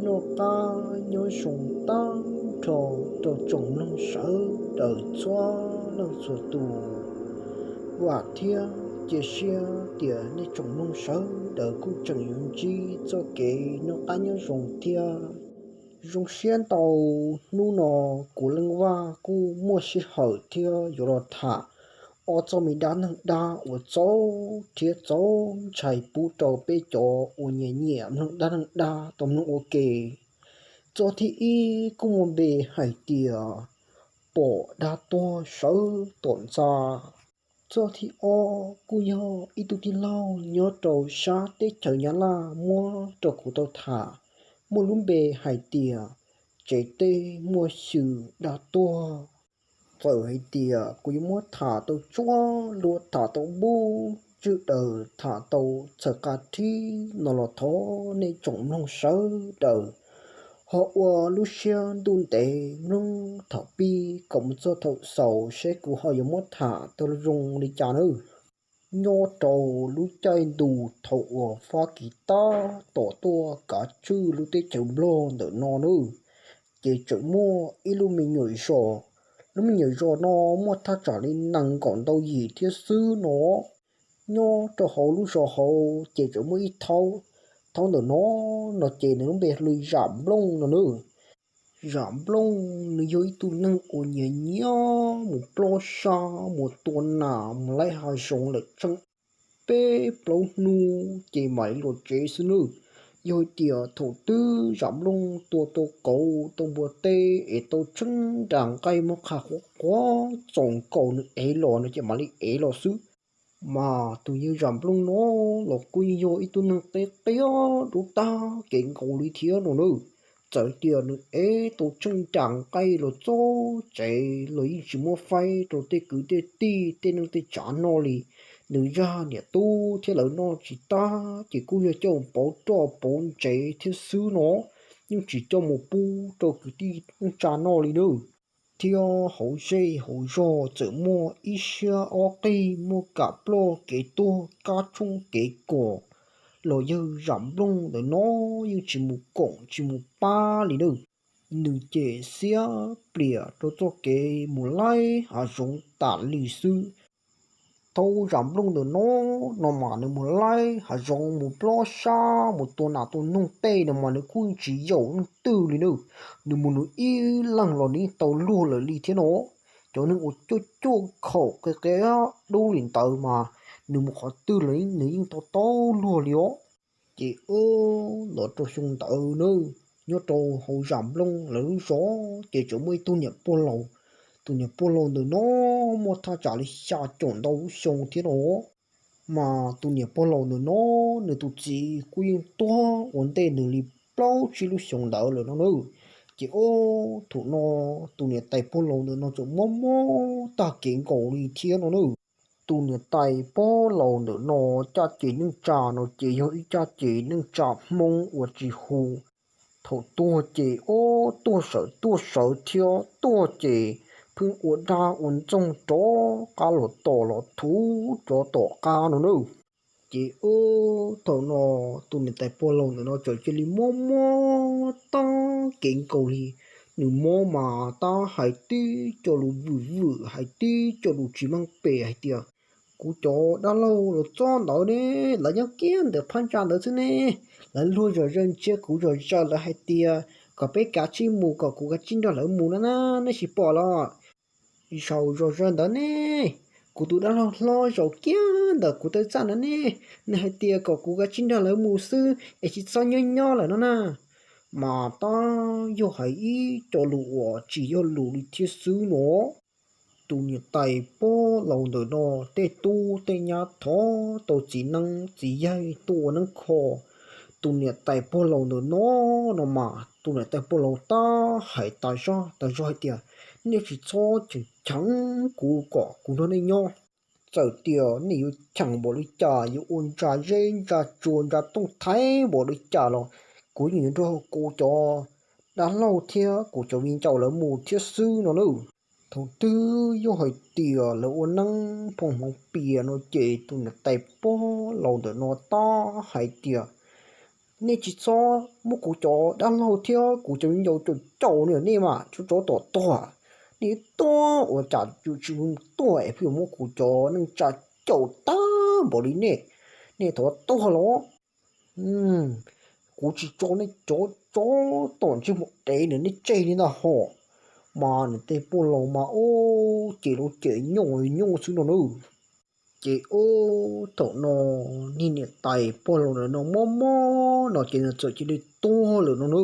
Noj qab nyob zoo tag nrho rau tsoom mloog sawv daws txhua leej txhua tus. Vam thiab cia siab tias nej tsoom mloog sawv daws kuj tseem yuav ntsib txoj kev noj qab nyob zoo thiab. Zoo siab ntau, hnub no kuv Leej Vaj kuj muaj sij hawm thiab yuav los tham ob txoj me dab neeg dab uas txaus rhiab txaus ntshai pub rau peb cov uas nyiam nyiam mloog dab neeg dab tau mloog ua ke. Txoj thib ib kuj muaj npe hais tias pom dab tuag sawv tom ntxa. Txoj thib ob kuj yog ib tug tij laug nyob rau sab teb chaws Nyab Laj muab rau kuv tau tham, muaj lub npe hais tias tsev teb muaj xyw dab tuag. Txawm hais tias kuv yuav muab tham tau tsuab luag tham tau npub tswj daws tham tau txhaws qab thib no los thov nej tsoom mloog sawv daws ho ua lub siab ntuj ntev mloog thaum pib kom mus txog thaum xaus seb kuv ho yuav muab tham tau zoo li cas nawb. Nyob rau lub caij ntus thaum uas Fab Kis tab tom tuaj kav tswj lub teb chaws Nplog ntawm no nawb, ces tseem muaj ib lub me nyuam zos. Lub me nyuam zos no muaj thaj tsam li nees nkaum ntau yim thiab xwb no. Nyob rau hauv lub zos hauv ces tseem muaj ib thaub, thaub ntawm no, no ces nws lub npe hu li Zam Nplooj no nawb. Zam Nplooj nws yog ib tug neeg uas nyiam nyiam mus plob sab mus tua nas mus laij hav zoov lawm tseem peb plaub hnub ces mam li los tsev xwb nawb. Yog hais tias thaum twg Zam Nplooj tua tau kauv tau npua teb es tau tsheej nra nqaij muab qha qhuav qhuav txaus nkaus nws ev los no ces mam li ev los xwb. Mas tus yawg Zam Nplooj no los kuj yog ib tug neeg qia qia dub tag kev nkaus li thiab no nawb. Txawm tias nws ev tau tsheej nra nqaij los txog tsev los yeej tsis muab faib rau tej kwv tej tij tej neej tej tsav noj li. Nws zaj niam tub thiab lawv noj tsis tag ces kuj yog coj pauv roj pauv ntsev thiab xwb no, yeej tsis coj mus pub rau kwv tij neej tsa noj li nawb. Thiab hauv zej hauv zog txawm muaj ib siab ob qig muaj kam ploj kev tuag kab tshoob kev kos los yawg Zam Nplooj ntawm no yeej tsis mus koom tsis mus pab li nawb. Nws ces xiab pliam rau txoj kev mus laij hav zoov tas li xwb. Thaub Zam Nplooj ntawm no, no mas nws mus laij hav zoov mus plob sab mus tua nas tua noog tej no mas nws kuj tsis yaum leej twg li nawb. Nws mus nws ib leeg los nws yeej tau luag lawm li thiab no. Cov neeg uas cuaj cuaj khaum qia qia dub li ntawd mas nws mus qhov twg los nws yeej tau tau luag li os. Ces ub los rau xyoo ntawd nawb, nyob rau hauv Zam Nplooj lawv lub zos ces tseem muaj ib tug niam pog laus. Tus niam pog laus ntawm no muaj thaj tsam li xya caum ntau lub xyoo thiab no. Mas tus niam pog laus ntawm no, nws tus txiv kuj yeej tuag ua ntej nws li plaub tsib lub xyoo ntawd lawm no nawb. Ces ub thaum no tus niam tais pog laus ntawm no txawm mob mob tag kev nkaus li thiab no nawb. Tus niam tais pog laus ntawm no caj ces neej tsa no ces yog ib caj ces neej tsa Hmoob uas tsis hu. Thaum tuag ces ub tuag sawv tuag sawv thiab tuag ces pheej ua dab ua ntxoog rov qab los tom los thuv rov tom qab no nawb. Ces ub thaum no tus niam tais pog laus ntawm no txawm cia li mob mob tag kev nkaus li. Nws mob mas tab hais tib co lus vwm vwm hais tib co lus tsis meej pem hais tias, kuv cov dab laug los txog ntawd ne, lawv nyob kiag ntawm phab ntsa ntawd xwb ne. Lawv luag zom zaws ntsia kuv zom zaws lawv hais tias kom peb kav tsij mus kom kuv kav tsij nrog lawv mus no na, nej tsis pom los? Zaum zom zaws ntawd ne, kuv tus dab laug hlob zaum kiag ntawm kuv taw txaj ntawd ne, nws hais tias kom kuv kav tsij nrog lawv mus xwb es tsis txhob nyob nyob lawm no na. Mas tab yog hais ib co lus uas tsis yog lus li thiab xwb no. Tus niam tais pog laus ntawm no tej tub tej nyab thov tau txiv neeb txiv yaig tuaj ua neeb kho. Tus niam tais pog laus ntawm no, no mas tus niam tais pog laus tab hais tas zog tas zog hais tias, nej tsis txhob cheem cheem kuv kom kuv nrog nej nyob. Txawm tias nej yuav cheem npaum li cas, yuav ua ntsa zeb ntsa tsua ntsa tooj thaiv npaum li cas los kuv yeej yuav nrog kuv cov dab laug thiab kuv cov viv ncaus lawv mus thiab xwb no nawb. Thaum twg yog hais tias lawv ua neeb phooj hmoov pias no ces tus niam tais pog laus ntawm no tab hais tias, Nej tsis txhob muab kuv cov dab laug thiab kuv cov me nyuam caum caum no, nej mas tsov tom tuag. Nej yuav tuag ua cas yuav tsis tuag es pheej yuav muab kuv cov neej tsa caum tag npaum li nej, nej thov tuag los. Kuv tsis tso nej cov tsov tom ntsej muag dev no nej tseg li ntag hos. Mas nws tej pog laus mas ub ces lawv cem nyuj nyuj xwb no na. Ces ub thaum no niag niam tais pog laus ntawm no mob mob no ces nws txawm cia li tuag lawm no na.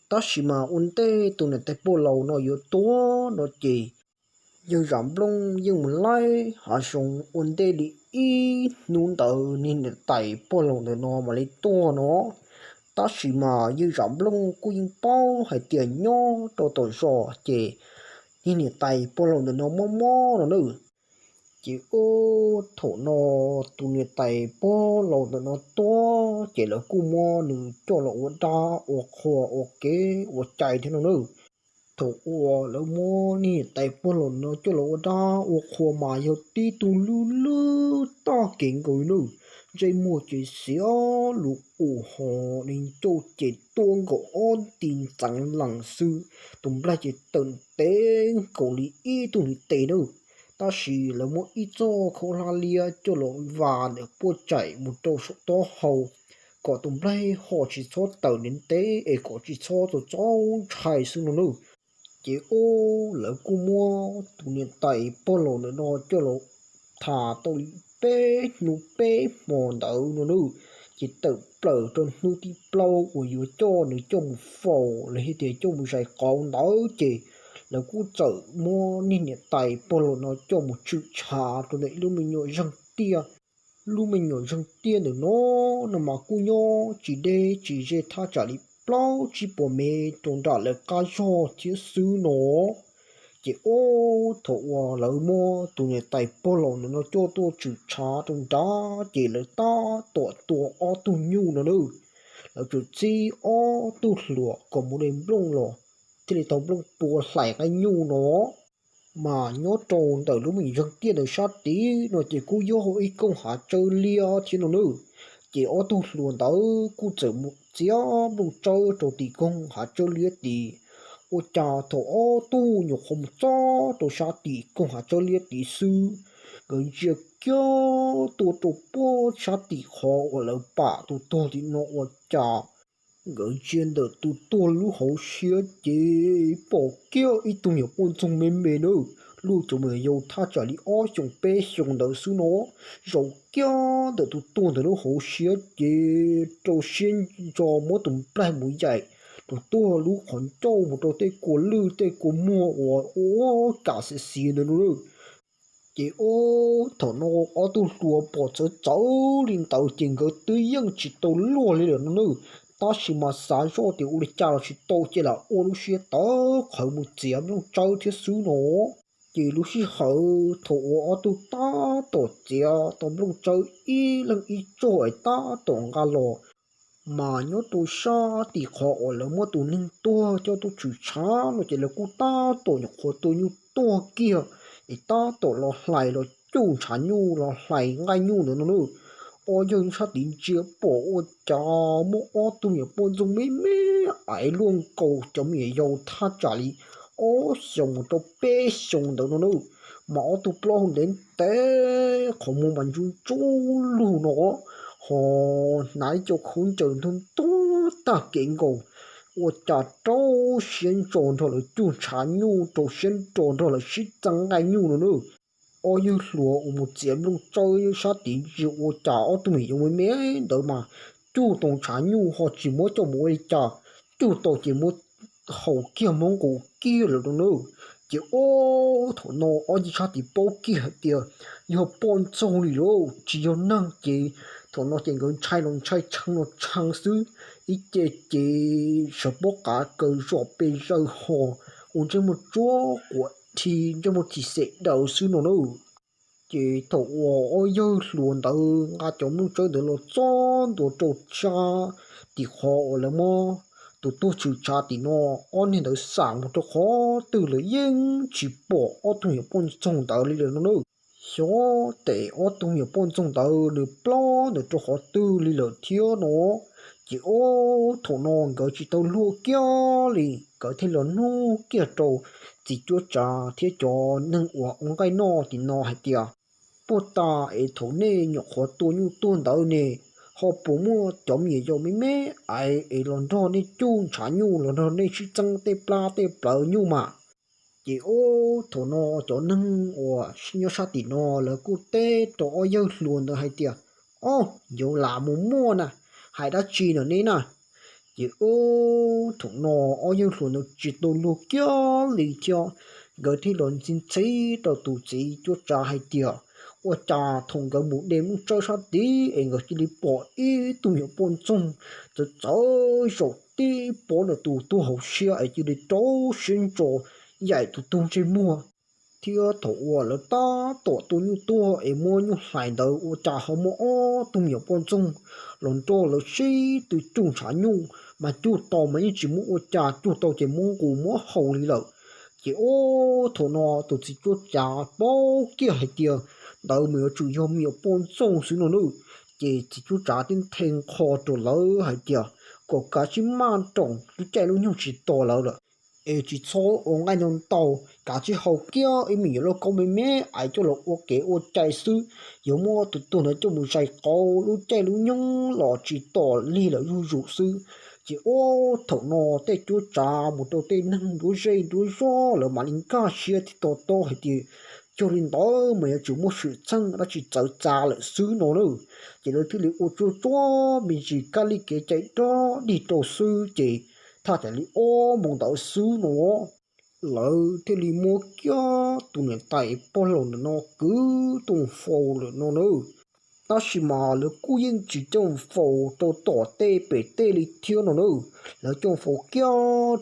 Tab sis mas ua ntej tus niam tais pog laus no yuav tuag no ces yawg Zam Nplooj yeej mus laij hav zoov ua ntej li ib hnub ntawd niag niam tais pog laus ntawm no mam li tuag no. Tab sis mas yawg Zam Nplooj kuj yeej paub hais tias nyob rau tom zos ces niag niam tais pog laus ntawm no mob mob no na. Ces ub thaum no tus niam tais pog laus ntawm no tuag ces lawv kuj muab nws coj los ua dab ua qhua ua kev ua cai thiab no na. Thaum uas lawv muab niag niam tais pog laus no coj los ua dab ua qhua mas yog tib tug lwj lwj tag kev nkaus na. Ntsej muag ces xiav lus qus hos, ncauj ces tuab nkaus ob nti ntxeev lees xwb, tus nplaig ces tawm ntev nkaus li ib tug niag tes na. Tab sis lawv muab ib txoj khaub hlab liab coj los vas ntawm puaj tsaim mus rau saum taub hau kom tus nplaig ho tsis txhob tawm ntev ntev es kom tsis txhob txaus txaus ntshai xwb no na. Ces ub lawv kuj muab tus niam tais pog laus ntawm no coj los tham tau li peb hnub peb hmo ntawd no na. Ces tawm plaws rau hnub thib plaub uas yuav coj nws coj mus faus los yog tias coj mus zais qauv ntawd ces lawv kuj txawm muab niag niam tais pog laus no coj mus tshwm tshav rau ntawm ib lub me nyuam zeeg tiaj. Lub me nyuam zeeg tiaj ntawm no no mas kuj nyob tsis deb tsis ze thaj tsam li plaub tsib puas mev rau nram lawv qab zog thiab xwb no. Ces ub thaum uas lawv muab tus niam tais pog laus ntawm no coj tuaj tshwm tshav rau nrad ces lawv tab tom tua ob tug nyuj no na. Lawv txawm txib ob tug hluas kom mus de nplooj los thiaj li tau nplooj pua hlais nqaij nyuj no. Mas nyob rau ntawm lub me nyuam zeeg tiaj ntawd sab tid no ces kuj yog hauv ib koog hav tsawb liab thiab no na. Ces ob tug hluas ntawd kuj txawm mus txiav nplooj tsawb rau tim koog hav tsawb liab tid. Ua cas thaum ob tug nyuam qhuav mus txog rau sab tim koog hav tsawb liab tid xwb, nkawd ntsia kiag tuaj rau puag sab tim qhov uas lawv pam tus tuag tim no ua cas nkawd ntsia ntawm tus tuag lub hauv siab ces pom kiag ib tug me nyuam poj ntxoog me me na, luaj txog me nyuam yaus thaj tsam li ob xyoos peb xyoos ntawd xwb no, zaum kiag ntawm tus tuag ntawm lub hauv siab ces rau siab ntso muab tus nplaig mus yaim tus tuag lub qhov ncauj mus rau tej kua lwj tej kua muag uas ua kam xiav xiav ntawd no na. Ces ub thaum no ob tug hluas pom txawv txawv li ntawd ces nkawd twb yeej tsis tau luag li lawm no na. Tab sis mas xav zoj tias ua li cas los tsis tau ces lam ua lub siab tawv qhawv mus txiav nplooj tsawb thiab xwb no. Ces lub sij hawm thaum uas ob tug tab tom txiav tau nplooj tsawb ib leeg ib tsuag es tab tom nqa los, mas nyob rau sab tim qhov uas lawv muab tus neeg tuag coj tuaj tshwm tshav no ces lawv kuj tab tom nyuam qhuav tua nyuj tuag kiag es tab tom los hlais los cuj ntshav nyuj los hlais nqaij nyuj ntawd no na. Ob yawg sab tid ntsia pom ua cas muaj ob tug me nyuam poj ntxoog me me aiv luaj nkaus cov me nyuam yaus thaj tsam li ob xyoos mus rau peb xyoos ntawd no na. Mas ob tug plaub hau ntev ntev, qhov muag mas ntsuj ntsuj lug no, ho hnav ib co khaub ncaws ntuag ntuag tag kev nkaus, ua cas rau siab ntso nrog lawv cuj ntshav nyuj, rau siab ntso nrog lawv sib txeeb nqaij nyuj no na. Ob yawg hluas uas mus txiav nplooj tsawb sab tid ntsia ua cas ob tug me nyuam yaus me me ntawd mas cuj tau ntshav nyuj ho tsis muab coj mus ua li cas, cuj tau ces muab haus kiag muab nqus kiag lawm no na. Ces ub thaum no ob yawg sab tid paub kiag hais tias yog poj ntxoog li lauj tsis yog neeg ces thaum no ces nkawd ntshai los ntshai tshee los tshee xwb, ib ce ces sawv pob qav kaws zom pes zaws ho ua ntsej muag tsuab quav dhi ntsej muag thim xem daws xwb no na. Ces thaum uas ob yawg hluas ntawd nqa cov nplooj tsawb ntawd los txog ntua rau sab tim qhov uas lawv muab tus tuag tshwm tshav tim no, ob niag ntawd xam mus rau qhov twg lawm yeej tsis pom ob tug me nyuam poj ntxoog ntawd li lawm no na. Xyov tes ob tug me nyuam poj ntxoog ntawd nws ploj ntawm rau qhov twg li lawm thiab no. Ces ub thaum no nkawd tsis tau luag kiag li, nkawd thiaj los nug kiag rau txiv cuab tsav thiab cov neeg uas ua nqaij noj tim no hais tias, puag ta es thaum nej nyuam qhuav tua nyuj tuag ntawd ne, ho puas muaj cov me nyuam yaus me me es los nrog nej cuj ntshav nyuj los nrog nej sib txeeb tej plab tej plawv nyuj mas? Ces ub thaum no cov neeg uas nyob sab tim no lawv kuj teb rau ob yawg hluas ntawd hais tias, ob, yuav lam mus muaj na, hais dab tsi na neb na? Ces ub thaum no ob yawg hluas ntawd tsis tau luag kiag li thiab, nkawd thiaj los ntxhi ntxhi rau tus txiv cuab tsav hais tias, ua cas thaum nkawd mus de nplooj tsawb sab tid es nkawd cia li pom ib tug me nyuam poj ntxoog txawv txawv zaum tib pob ntawm tus tuag hauv siab es cia li rau siab ntso yaim tus tuag ntsej muag. Thiab thaum uas lawv tab tom tua nyuj tuag es muab nyuj hlais ntawd ua cas ho muaj ob tug me nyuam poj ntxoog los nrog lawv sib tw cuj ntshav nyuj, mas cuj tau mas yeej tsis muab ua cas, cuj tau ces muab nqus muab haus li lawm. Ces ub thaum no tus txiv cuab tsav paub kiag hais tias ntawd mas yuav tsum yog me nyuam poj ntxoog xwb no na. Ces txiv cuab tsav thiaj nthe nqho rau lawv hais tias kom kav tsij maj nroos, lub caij lub nyoog tsis tos lawv lawm, es tsis txhob ua nqaij no ntau, kav tsij haus kiag ib me nyuam lauj kaub me me es coj los ua kev ua cai xwb. Yuav muab tus tuag ntawd coj mus zais qauv, lub caij lub nyoog los tsis tos lig lawm zuj zus xwb. Ces ub thaum no tej cuab tsav mus rau tej neeg nruab zej nruab zog lawv mam li nkag siab thiab to taub hais tias, yog li ntawd mas yuav tsum muaj xwm txheej dab tsi txawv txav lawm xwb no na. Ces lawv thiaj li ua tsuaj tsuab me ntsis kab li kev cai dog dig rau xwb ces thaj tsam li ob moos ntawd xwb no lawv thiaj li muab kiag tus niam tais pog laus ntawm no kwv tuaj faus lawm no na. Tab sis mas lawv kuj yeej tsis coj faus rau tom tej pem tej li thiab no na. Lawv coj faus kiag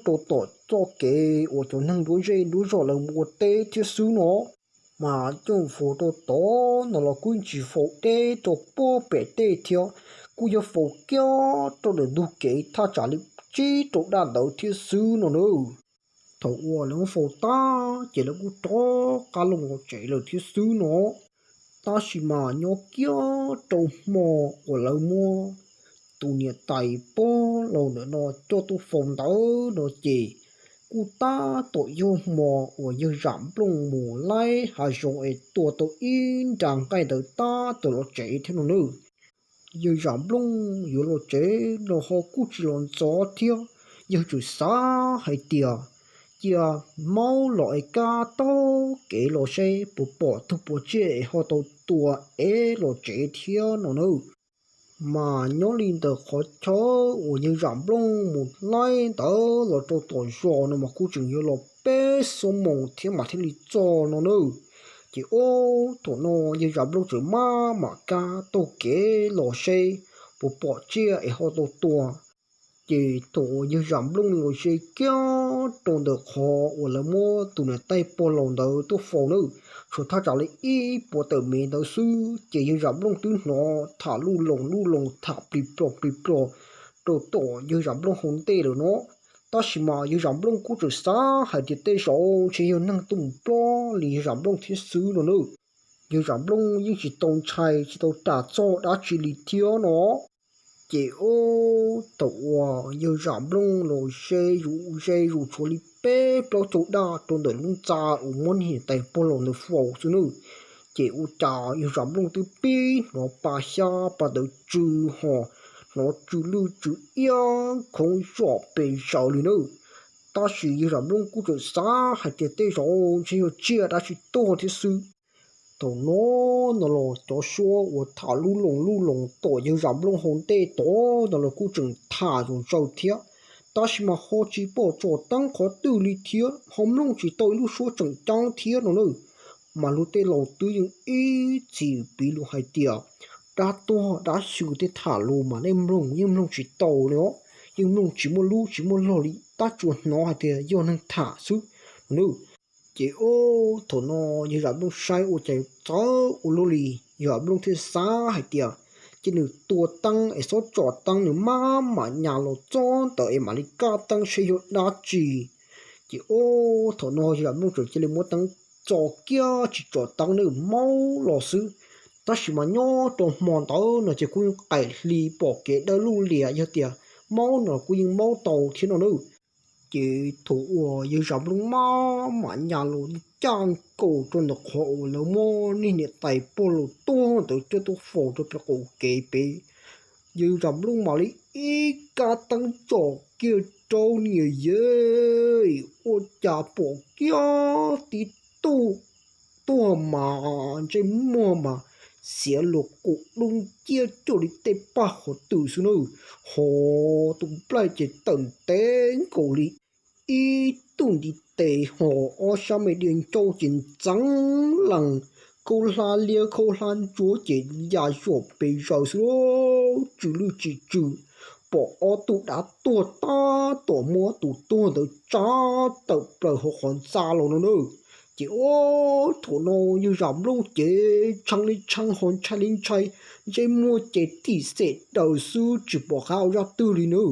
rau tom txoj kev uas cov neeg nruab zej nruab zog lawv mus ua teb thiab xwb no. Mas coj faus rau tod no los kuj tsis faus deb rau puag pem tej thiab, kuj yog faus kiag rau ntawm ntug kev thaj tsam li tsib rau daj ntawd thiab xwb no na. Thaum uas lawv faus tag ces lawv kuj rov qab los tsev lawm thiab xwb no. Tab sis mas nyob kiag rau hmo uas lawv muab tus niam tais pog laus ntawm no coj tuaj faus ntawd no ces kuj tab tom yog hmo uas yawg Zam Nplooj mus laij hav zoov es tua tau ib nra nqaij ntawd tab tom los tsev thiab no na. Yawg Zam Nplooj yuav los tsev los ho kuj tsis los ntxov thiab, yawg tsuas xav hais tias cia maub los es kab taug kev los seb puas pom tug puas tsiaj es ho tau tua es los tsev thiab no na. Mas nyob li ntawm qhov chaw uas yawg Zam Nplooj mus laij ntawd los rau tom zos no mas kuj tseem yuav los peb xuab moos thiab mas thiaj li txog no na. Ces ub thaum no yawg Zam Nplooj tseem maj mam kab taug kev los seb puas pom tsiaj es ho tau tua. Ces thaum uas yawg Zam Nplooj los ze kiag rau ntawm qhov uas lawv muab tus niam tais pog laus ntawd tuaj faus na, tshuav thaj tsam li ib puas tawm mev ntawd xwb ces yawg Zam Nplooj twb hnov tham luj loos luj loos tham plig plog plig plog rau tom yawg Zam Nplooj hauv ntej lawm no. Tab sis mas yawg Zam Nplooj kuj tseem xav hais tias tej zaum ntshe yog neeg tuaj mus plob li yawg Zam Nplooj thiab xwb no na. Yawg Zam Nplooj yeej tsis tau ntshai tsis tau ras txog dab tsi li thiab no. Ces ub thaum uas yawg Zam Nplooj los ze zus ze zus tshuav li peb plaub caug daj rau ntawm lub ntxa uas muab niam tais pog laus ntawd faus xwb na. Ces ua cas yawg Zam Nplooj twb pib hnov pa xyab pa ntawd tsw ho hnov tsw lwj tsw iab khoob zom pes zaws li na. Tab sis yawg Zam Nplooj kuj tseem xav hais tias tej zaum ntshe yog tsiaj dab tsi tuag thiab xwb. Thaum no no los cov suab uas tham luj loos luj loos tom yawg Zam Nplooj hauv ntej tod no los kuj tseem tham zom zaws thiab. Tab sis mas ho tsis pom tsom teeb qhov twg li thiab, ho mloog tsis tau ib lub suab tseem ceeb thiab no na. Mas luag tej laus twb yeej ib txwm piv lus hais tias dab tuag dab xyw tej tham lus mas nej mloog yeej mloog tsis tau li os, yeej mloog tsis muaj lub tsis muaj log li, tab tsuas hnov hais tias yog neeg tham xwb no na. Ces ub thaum no yawg Zam Nplooj saib ua cas txawv ua luaj li, yawg Zam Nplooj thiaj xav hais tias cia nws tua teeb es txhob tsom teeb, nws maj mam nyas los txog ntawd es mam li kaj teeb seb yog dab tsi. Ces ub thaum no yawg Zam Nplooj tseem cia li muab teeb txo kiag tsis tsom teeb, nws maub los xwb. Tab sis mas nyob rau hmo ntawd no ces kuj yeej qaim hli pom kev dawb luj lias, yog tias maub no kuj yeej maub tau thiab no na. Ces thaum uas yawg Zam Nplooj maj mam nyas los caj nkaus rau ntawm qhov uas lawv muab niag niam tais pog laus tuag ntawd coj tuaj faus rau pem qaum kev pem, yawg Zam Nplooj mam li ib kab teeb tsom kiag rau niam yawg, ua cas pom kiag tib tug tuag mas ntsej muag mas xiav luas qus dub nciab cuag li tej paj qhuav twm xwb na. Ho tus nplaig ces tawm ntev nkaus li ib tug ntiv tes, ho ob sab me diav ncauj ces ntxeev lees, khau hla liab khau hla ntsuav ces ya zom pes zaws xwb, tsw lwj tsis tsw. Pom ob tug dab tuag tab tom muab tus tuag ntawd tsa tawm plaws hauv qhov ntxa los no na. Ces ua thaum no yawg Zam Nplooj ces tshee li tshee ho ntshai li ntshai, ntsej muag ces thim xem daws xwb tsis pom qab ua zaj twg li na.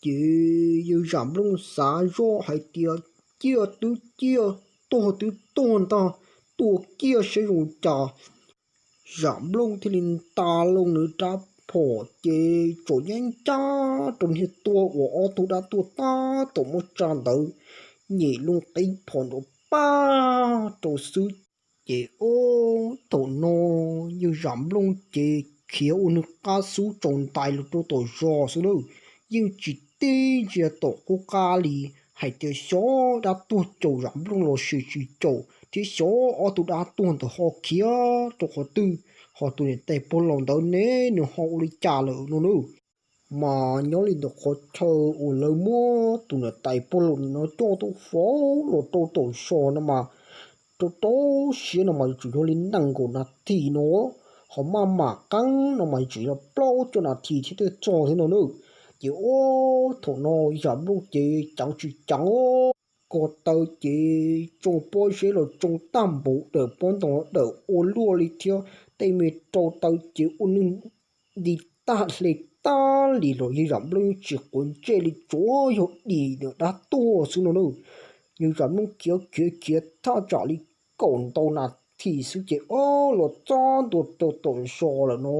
Ces yawg Zam Nplooj xav zoj hais tias ciaj twb ciaj, tuag twb tuag ntag, tua kiag saib zoo cas. Zam Nplooj thiaj li nta loo nws rab phom ces tsom yeeb ncaj rau niag tuag uas ob tug dab tuag tab tom muab tsa ntawd, nyem loo qib phom nrov paj rau xwb. Ces ua thaum no yawg Zam Nplooj ces khiav ua nws qab xub tsaus ntais los rau tom zos xwb na, yeej tsis tib ntsia tom qub qab li, hais tias xyov dab tuag caum Zam Nplooj los sis tsis caum thiab xyov ob tug dab tuag ntawd ho khiav rau qhov twg, ho tus niam tais pog laus ntawd ne nws ho ua li cas lawm no na. Mas nyob li ntawm qhov chaw uas lawv muab tus niam tais pog laus no coj tuaj faus los rau tom zos no mas rau rau siab no mas yuav tsum yog li nees nkaum nas this no, ho maj mam qeeb no mas yuav tsum yog plaub caug nas this thiab thiaj txog thiab no na. Ces ua thaum no Zam Nplooj ces ceev tsis ceev, ko taw ces tsoo pob zeb los tsoo tag npaum, dawm pob ntoo dawm ua luaj li thiab, tej me rau taw ces ua nws nti tag hle tag li los yawg Zam Nplooj tsis quav ntsej li, tsuas yog dim nws dab tuag xwb no na. Yawg Zam Nplooj khiav khiav khiav thaj tsam li kaum ntau nas this xwb ces o los txog ntua rau tom zos lawm no.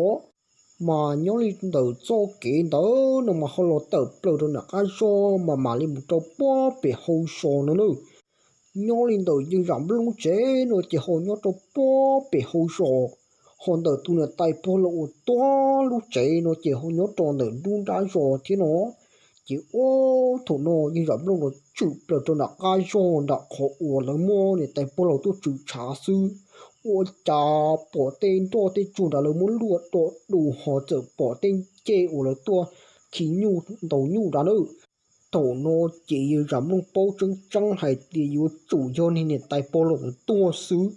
Mas nyob li ntawm txoj kev ntawd no mas ho los tawm plaws rau nram qab zos mas mam li mus rau puag pem hauv zos no na. Nyob li ntawm yawg Zam Nplooj lub tsev no ces ho nyob rau puag pem hauv zos, ho ntawm tus niam tais pog laus uas tuag lub tsev no ces ho nyob rau ntawm nruab nrab zos thiab no. Ces ua thaum no yawg Zam Nplooj los tswm plaws rau nram qab zos nram qhov uas lawv muab niam tais pog laus tuaj tswm tshav xwb, ua cas pom tej nroj tej tsuag nrad lawv muab luaj do du ho txawm pom tej ncej uas lawv tuaj khi nyuj ntaus nyuj nrad na. Thaum no ces yawg Zam Nplooj paub tseeb tseeb hais tias yuav tsum yog niag niam tais pog laus ntawd tuag xwb.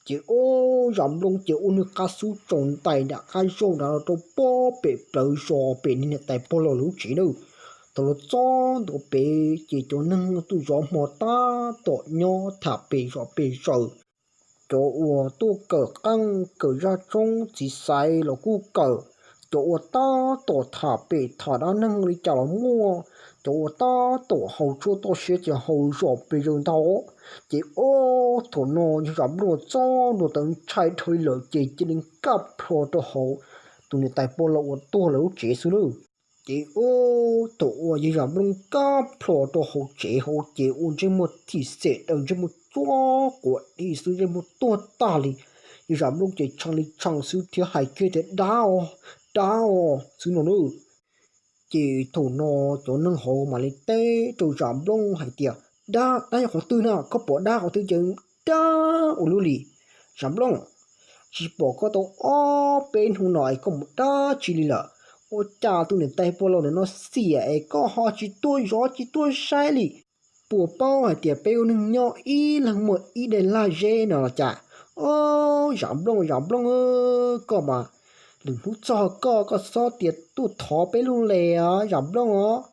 Ces ua Zam Nplooj ces ua nws qab xub tsaus ntais nram qab zos nrad los rau puag pem plawv zos pem niag niam tais pog laus lub tsev na. Thaum los txog ntua pem ces cov neeg tuaj zov hmo tab tom nyob tham pem zos pem zaws. Cov uas tuaj kawm qeej kawm zaj tshoob txiv xaiv los kuj kawm, cov uas tab tom tham pem tham dab neeg li cas los muaj, cov uas tab tom haus tshuaj toj siab ces haus zom pes zaws ntag. Ces ua thaum no yawg Zam Nplooj txog ntua tawv ntshai dhau li lawm ces cia li nkag plho rau hauv tus niam tais pog laus uas tuag lawm lub tsev xwb na. Ces ua thaum uas yawg Zam Nplooj nkag plho rau hauv tsev hauv ces ua ntsej muag thim xem daws, ntsej muag tsuab quav dib xwb, ntsej muag tuag tag li. Yawg Zam Nplooj ces tshee li tshee xwb thiab hais kiag tias dab os, dab os xwb no na. Ces thaum no cov neeg hauv mam li teb rau Zam Nplooj hais tias dab, dab yog qhov twg na, koj pom dab qhov twg ces dab ua luaj li. Zam Nplooj, tsis pom koj tau ob peb hnub no es koj mus dab tsi li lawm? Ua cas tus niam tais pog laus ntawm no xiam es koj ho tsis tuaj zov tsis tuaj saib li? Puas paub hais tias peb ua neeg nyob ib leeg muaj ib daim lag zeb no los cas? Ob, Zam Nplooj, Zam Nplooj, koj mas lwm hnub txog koj, koj txhob tias tuaj thov peb lub le os Zam Nplooj os.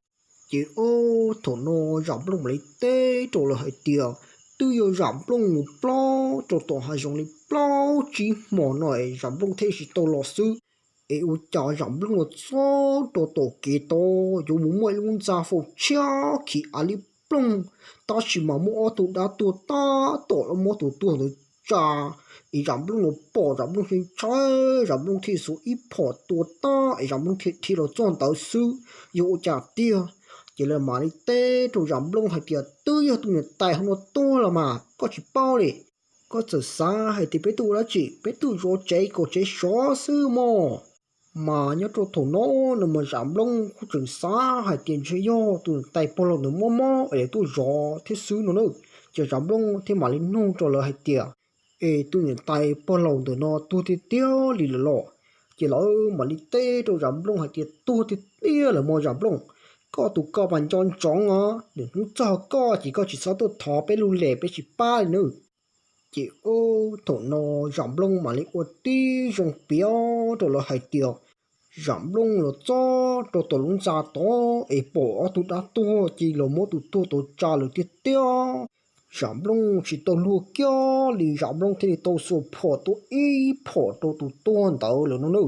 Ces ob, thaum no Zam Nplooj mam li teb rau lawv hais tias twb yog Zam Nplooj mus plob rau tom hav zoov li plaub tsib hmos no es Zam Nplooj thiaj tsis tau los xwb. Es ua cas Zam Nplooj los txog rau tom kev tod yuav mus muaj ib lub ntxa faus tshiab khiv av liab ploog, tab sis mas muaj ob tug dab tuag tab tom los muab tus tuag ntawd tsa, es Zam Nplooj los pom Zam Nplooj ntshai ntshai, Zam Nplooj thiaj xuas ib phom tua tag es Zam Nplooj thiaj dhia los txog ntawd xwb, yog ua cas tiag. Ces lawv mam li teb rau Zam Nplooj hais tias, twb yog tus niam tais hauv no tuag los mas koj tsis paub li. Koj txawm xav hais tias peb tuaj ua dab tsi, peb tuaj zov tsev kom tsev sov xwb mog. Mas nyob rau thaum no, no mas Zam Nplooj kuj tseem xav hais tias ntshe yog tus niam tais pog laus ntawd mob mob es tuaj zov thiab xwb no na. Ces Zam Nplooj thiaj mam li nug rau lawv hais tias, es tus niam tais pog laus ntawm no tuag tiag tiag li lawm los? Ces lawv mam li teb rau Zam Nplooj hais tias, tuag tiag tiag lawm mog Zam Nplooj, koj tus ko mas nco ntsoov os, nws hnub txog koj ces koj tsis txhob tuaj thov peb lub les peb tsis pab li nawb. Ces ub thaum no Zam Nplooj mam li ua tib zoo piav rau lawv hais tias, Zam Nplooj los txog rau tom lub ntxa tod es pom ob tug dab tuag ces los muab tus tuag tod tsa lawm tiag tiag. Zam Nplooj tsis tau luag kiag li, Zam Nplooj thiaj li tau xuas phom tua ib phom rau tus tuag ntawd lawm no na.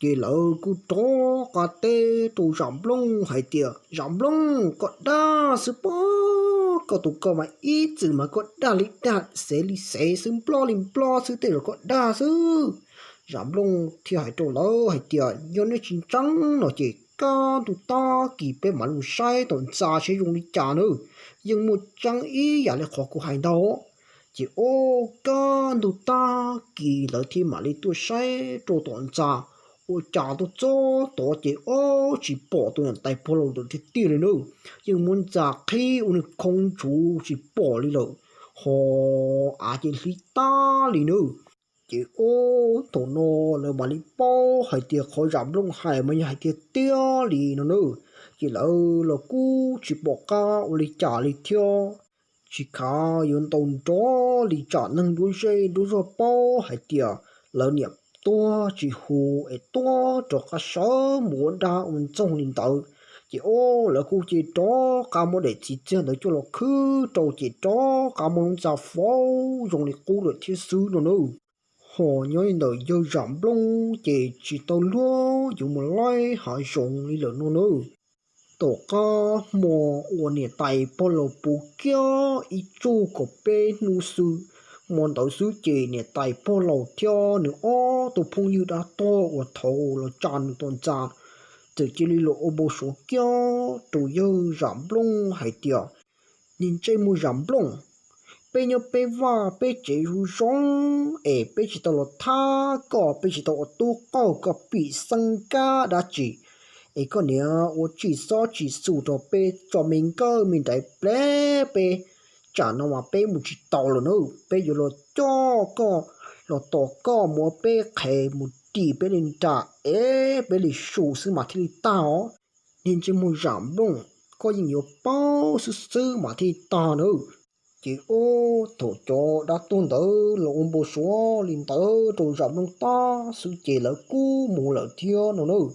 Ces lawv kuj rov qab teb rau Zam Nplooj hais tias, Zam Nplooj, koj dag xwb pob, koj tus ko mas ib txwm mas koj dag li dag, xev li xev xwb, nplob li nplob xwb, tej zaum koj dag xwb. Zam Nplooj thiaj hais rau lawv hais tias, yog nej tsis ntseeg no ces kaj ntug tag kis peb mam li mus saib tom ntxa saib zoo li cas nawb, yeej muaj tseeb ib yam li qhov kuv hais ntag. Ces ub kaj ntug tag kis lawv thiaj mam li tuaj saib rau tom ntxa, ua cas tuaj txog tod ces ub tsis pom tus niam tais pog laus ntawd tiag tiag li nawb, yeej muab ntxa qhib ua nws khoo ntsuv tsis pom li lawm, ho av ces hliv tag li nawb. Ces ub thaum no lawv mam li paub hais tias qhov Zam Nplooj hais mas yog hais tiag tiag li no nawb. Ces lawv los kuj tsis pom qab ua li cas li thiab, tsis khav yuav ntaus nrov li tsam neeg nruab zej nruab zog paub hais tias lawv niam tuag tsis huv es tuag rov qab sawv mus ua dab ua ntxoog li ntawd. Ces ub lawv kuj cia rov qab muab daim txiv txiag ntawd coj los khwb rau ces rov qab muab lub ntxa faus zoo li qub lawm thiab xwb no nawb. Ho nyob li ntawm yawg Zam Nplooj ces tsis tau luag yuav mus laij hav zoov li lawm no nawb. Tom qab hmo uas niam tais pog laus puv kiag ib tsug kaum peb hnub xwb, hmo ntawd xwb ces niam tais pog laus thiab nws ob tug phooj ywg dab tuag uas thaum los tsa nws tom ntxa txawm cia li los ua npau suav kiag rau yawg Zam Nplooj hais tias, niag ntsej muag Zam Nplooj, peb nyob peb vaj peb tsev zoo zoo es peb tsis tau los thab koj, peb tsis tau ua tub qaug koj pim xeeb kab dab tsi, es koj niam ua tsis xob tsis xus rau peb tso me nkawj me nraiv plev peb, tsam no mas peb mus tsis tau lawm nawb, peb yuav los coj koj, los tos koj mus ua peb qhev mus ris peb li nra es peb li su xwb mas thiaj li tag os. Niag ntsej muag Zam Nplooj, koj yeej yuav paub xwb xwb mas thiaj li tag nawb. Ces ub thaum cov dab tuag ntawd los ua npau suav li ntawd rau Zam Nplooj tag xwb ces lawv kuj mus lawm thiab no nawb.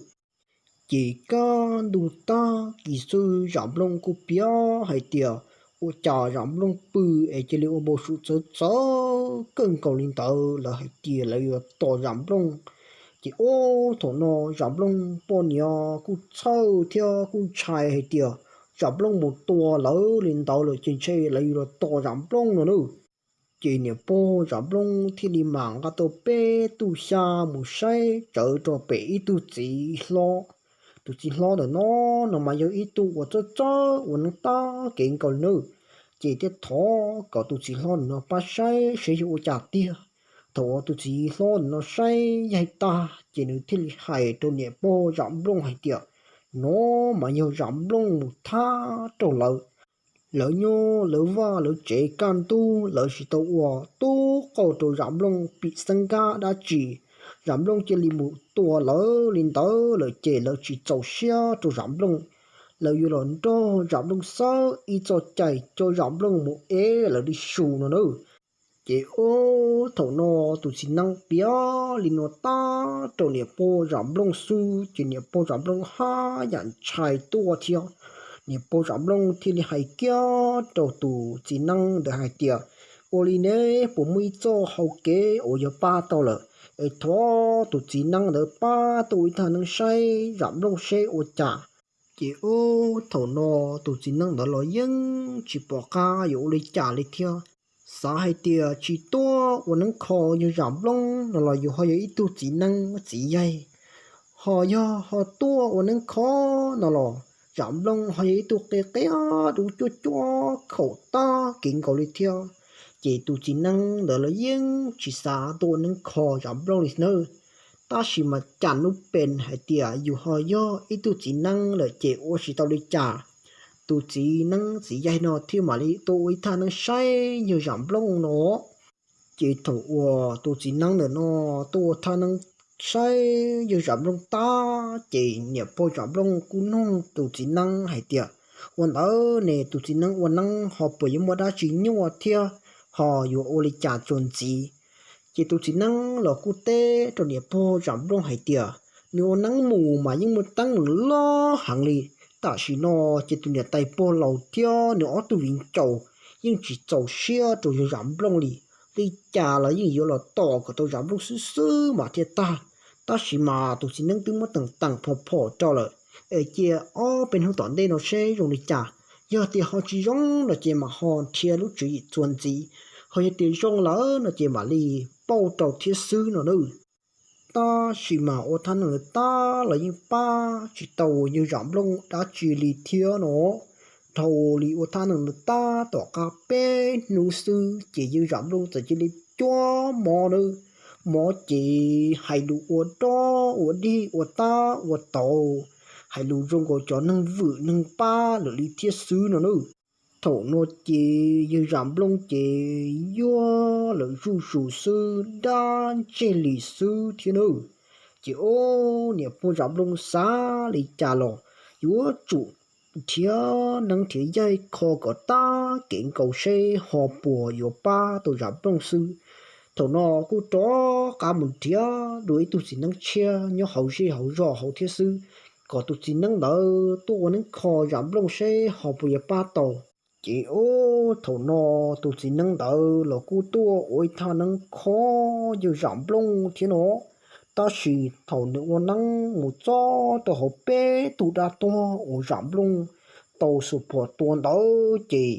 Ces kaj ntug tag kis xwb Zam Nplooj kuj piav hais tias ua cas Zam Nplooj pw es cia li ua npau suav txawv txawv kawg nkaus li ntawd, lawv hais tias lawv yuav tos Zam Nplooj. Ces ub thaum no Zam Nplooj poj niam kuj txhawj thiab kuj ntshai hais tias Zam Nplooj mus tua lawv li ntawd lawm ces ntshe lawv yuav los tos Zam Nplooj no nawb. Ces niam pog Zam Nplooj thiaj li mam nqa tau peb tug xya mus saib tsawv rau pem ib tug txiv hlob. Tus txiv hlob ntawm no, no mas yog ib tug uas txawj txawj ua neeb tag kev nkaus li nawb. Ces thiaj thov kom tus txiv hlob ntawm no pab saib seb yog ua cas tiag. Thaum uas tus txiv hlob ntawm no saib yaig tag ces nws thiaj li hais rau niam pog Zam Nplooj hais tias, no mas yog Zam Nplooj mus thab rau lawv. Lawv nyob lawv vaj lawv tsev kaj ntug lawv tsis tau ua tub qaug rau Zam Nplooj pim xeeb nkab dab tsi. Zam Nplooj cia li mus tua lawv li ntawd lawm ces lawv tsis txaus siab rau Zam Nplooj. Lawv yuav los nrog Zam Nplooj xawb ib txoj cai coj Zam Nplooj mus ev lawv li su no nawb. Ces ub thaum no tus txiv neeb piav li no tag rau niam pog Zam Nplooj xwb ces niam pog Zam Nplooj haj yam ntshai tuaj thiab. Niam pog Zam Nplooj thiaj li hais kiag rau tus txiv neeb ntawd hais tias, ua li ne puas muaj ib txoj hau kev uas yog pab tau lawm, es thov tus txiv neeb ntawd pab tuaj ua ib thaj neeb saib Zam Nplooj seb ua cas. Ces ub thaum no tus txiv neeb ntawd los yeej tsis pom qab yuav ua li cas li thiab. Xav hais tias tsis tuaj ua neeb kho yawg Zam Nplooj no los yus ho yog ib tug txiv neeb txiv yaig, ho yog ho tuaj ua neeb kho no los Zam Nplooj ho yog ib tug qia qia dub cuab cuab khaum tag kev nkaus li thiab. Ces tus txiv neeb ntawd los yeej tsis xav tuaj ua neeb kho Zam Nplooj li nawb. Tab sis mas cas hnub pem hais tias yus ho yog ib tug txiv neeb lawm ces ua tsis tau li cas, tus txiv neeb txiv yaig no thiaj mam li tuaj ua ib thaj neeb saib yawg Zam Nplooj no. Ces thaum uas tus txiv neeb ntawm no tuaj ua thaj neeb saib yawg Zam Nplooj tag ces niam pog Zam Nplooj kuj nug tus txiv neeb hais tias, ua ntawd ne tus txiv neeb ua neeb ho puas yuav muaj dab tsi nyuaj thiab ho yuav ua li cas txuas ntxiv? Ces tus txiv neeb los kuj teb rau niam pog Zam Nplooj hais tias nws ua neeb mus mas yeej muaj teeb loj heev li. Tam sim no ces tus niam tais pog laus thiab nws ob tug viv ncaus yeej tsis txaus siab rau yawg Zam Nplooj li. Li cas los yeej yuav los tom kom tau Zam Nplooj xwb xwb mas thiaj tag. Tab sis mas tus txiv neeb twb muab teem teem phom phom rau lawm, es cia ob peb hnub tom ntej no seb zoo li cas. Yog tias ho tsis zoo no ces mam ho nrhiav lub tswv yim txuas ntxiv, ho yog tias zoo lawm no ces mam li pauj rau thiab xwb no nawb. Tab sis mas ua thaj neeb ntawd tag los yeej pab tsis tau yawg Zam Nplooj dab tsi li thiab no. Dhau li ua thaj neeb ntawd tag tom qab peb hnub xwb ces yawg Zam Nplooj txawm cia li cuab mob nawb. Mob ces hais lus ua dog ua dig ua tab ua tau, hais lus zoo nkaus cov neeg vwm neeg pab lawm li thiab xwb no nawb. Thaum no ces yawg Zam Nplooj ces yuag lawm zuj zus xwb dab ntseg li xwb thiab nawb. Ces ob niam pog Zam Nplooj xav li cas los yuav tsum nrhiav neeb nrhiav yaig kho kom tag kev nkaus seb ho puas yuav pab tau Zam Nplooj xwb. Thaum no kuj rov qab mus nrhiav dua ib tug txiv neeb tshiab nyob hauv zej hauv zos hauv thiab xwb, kom tus txiv neeb ntawd tuaj ua neeb kho Zam Nplooj seb ho puas yuav pab tau. Ces ob thaum no tus txiv neeb ntawd los kuj tuaj ua ib thaj neeb kho yawg Zam Nplooj thiab no. Tab sis thaum nws ua neeb mus txog rau hauv peb tug dab tuag uas Zam Nplooj tau xuas phom tua ntawd ces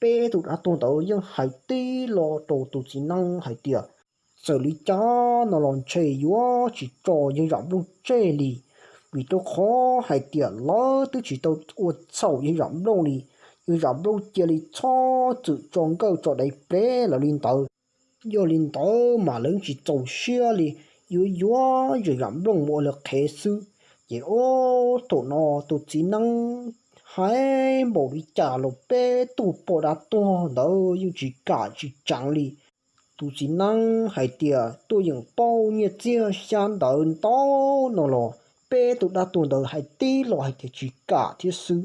peb tug dab tuag ntawd yeej hais tib lo rau tus txiv neeb hais tias, txawm li cas no los ntshe yuav tsis tso yawg Zam Nplooj tseg li, vim rau qhov hais tias lawv twb tsis tau ua txhaum yawg Zam Nplooj li. Yawg Zam Nplooj cia li txhob txwm tso nkawj tso daiv plev lawv li ntawd. Yog li ntawd mas lawv tsis txaus siab li, yuav yuav yawg Zam Nplooj mus ua lawv qhev xwb. Ces ob thaum no tus txiv neeb hais npaum li cas los peb tug poj dab tuag ntawd yeej tsis kam tsis tseev li. Tus txiv neeb hais tias tuaj yeem pauj nyiaj txiag xyab ntawv ntau no los peb tug dab tuag ntawd hais tib lo hais tias tsis kam thiab xwb.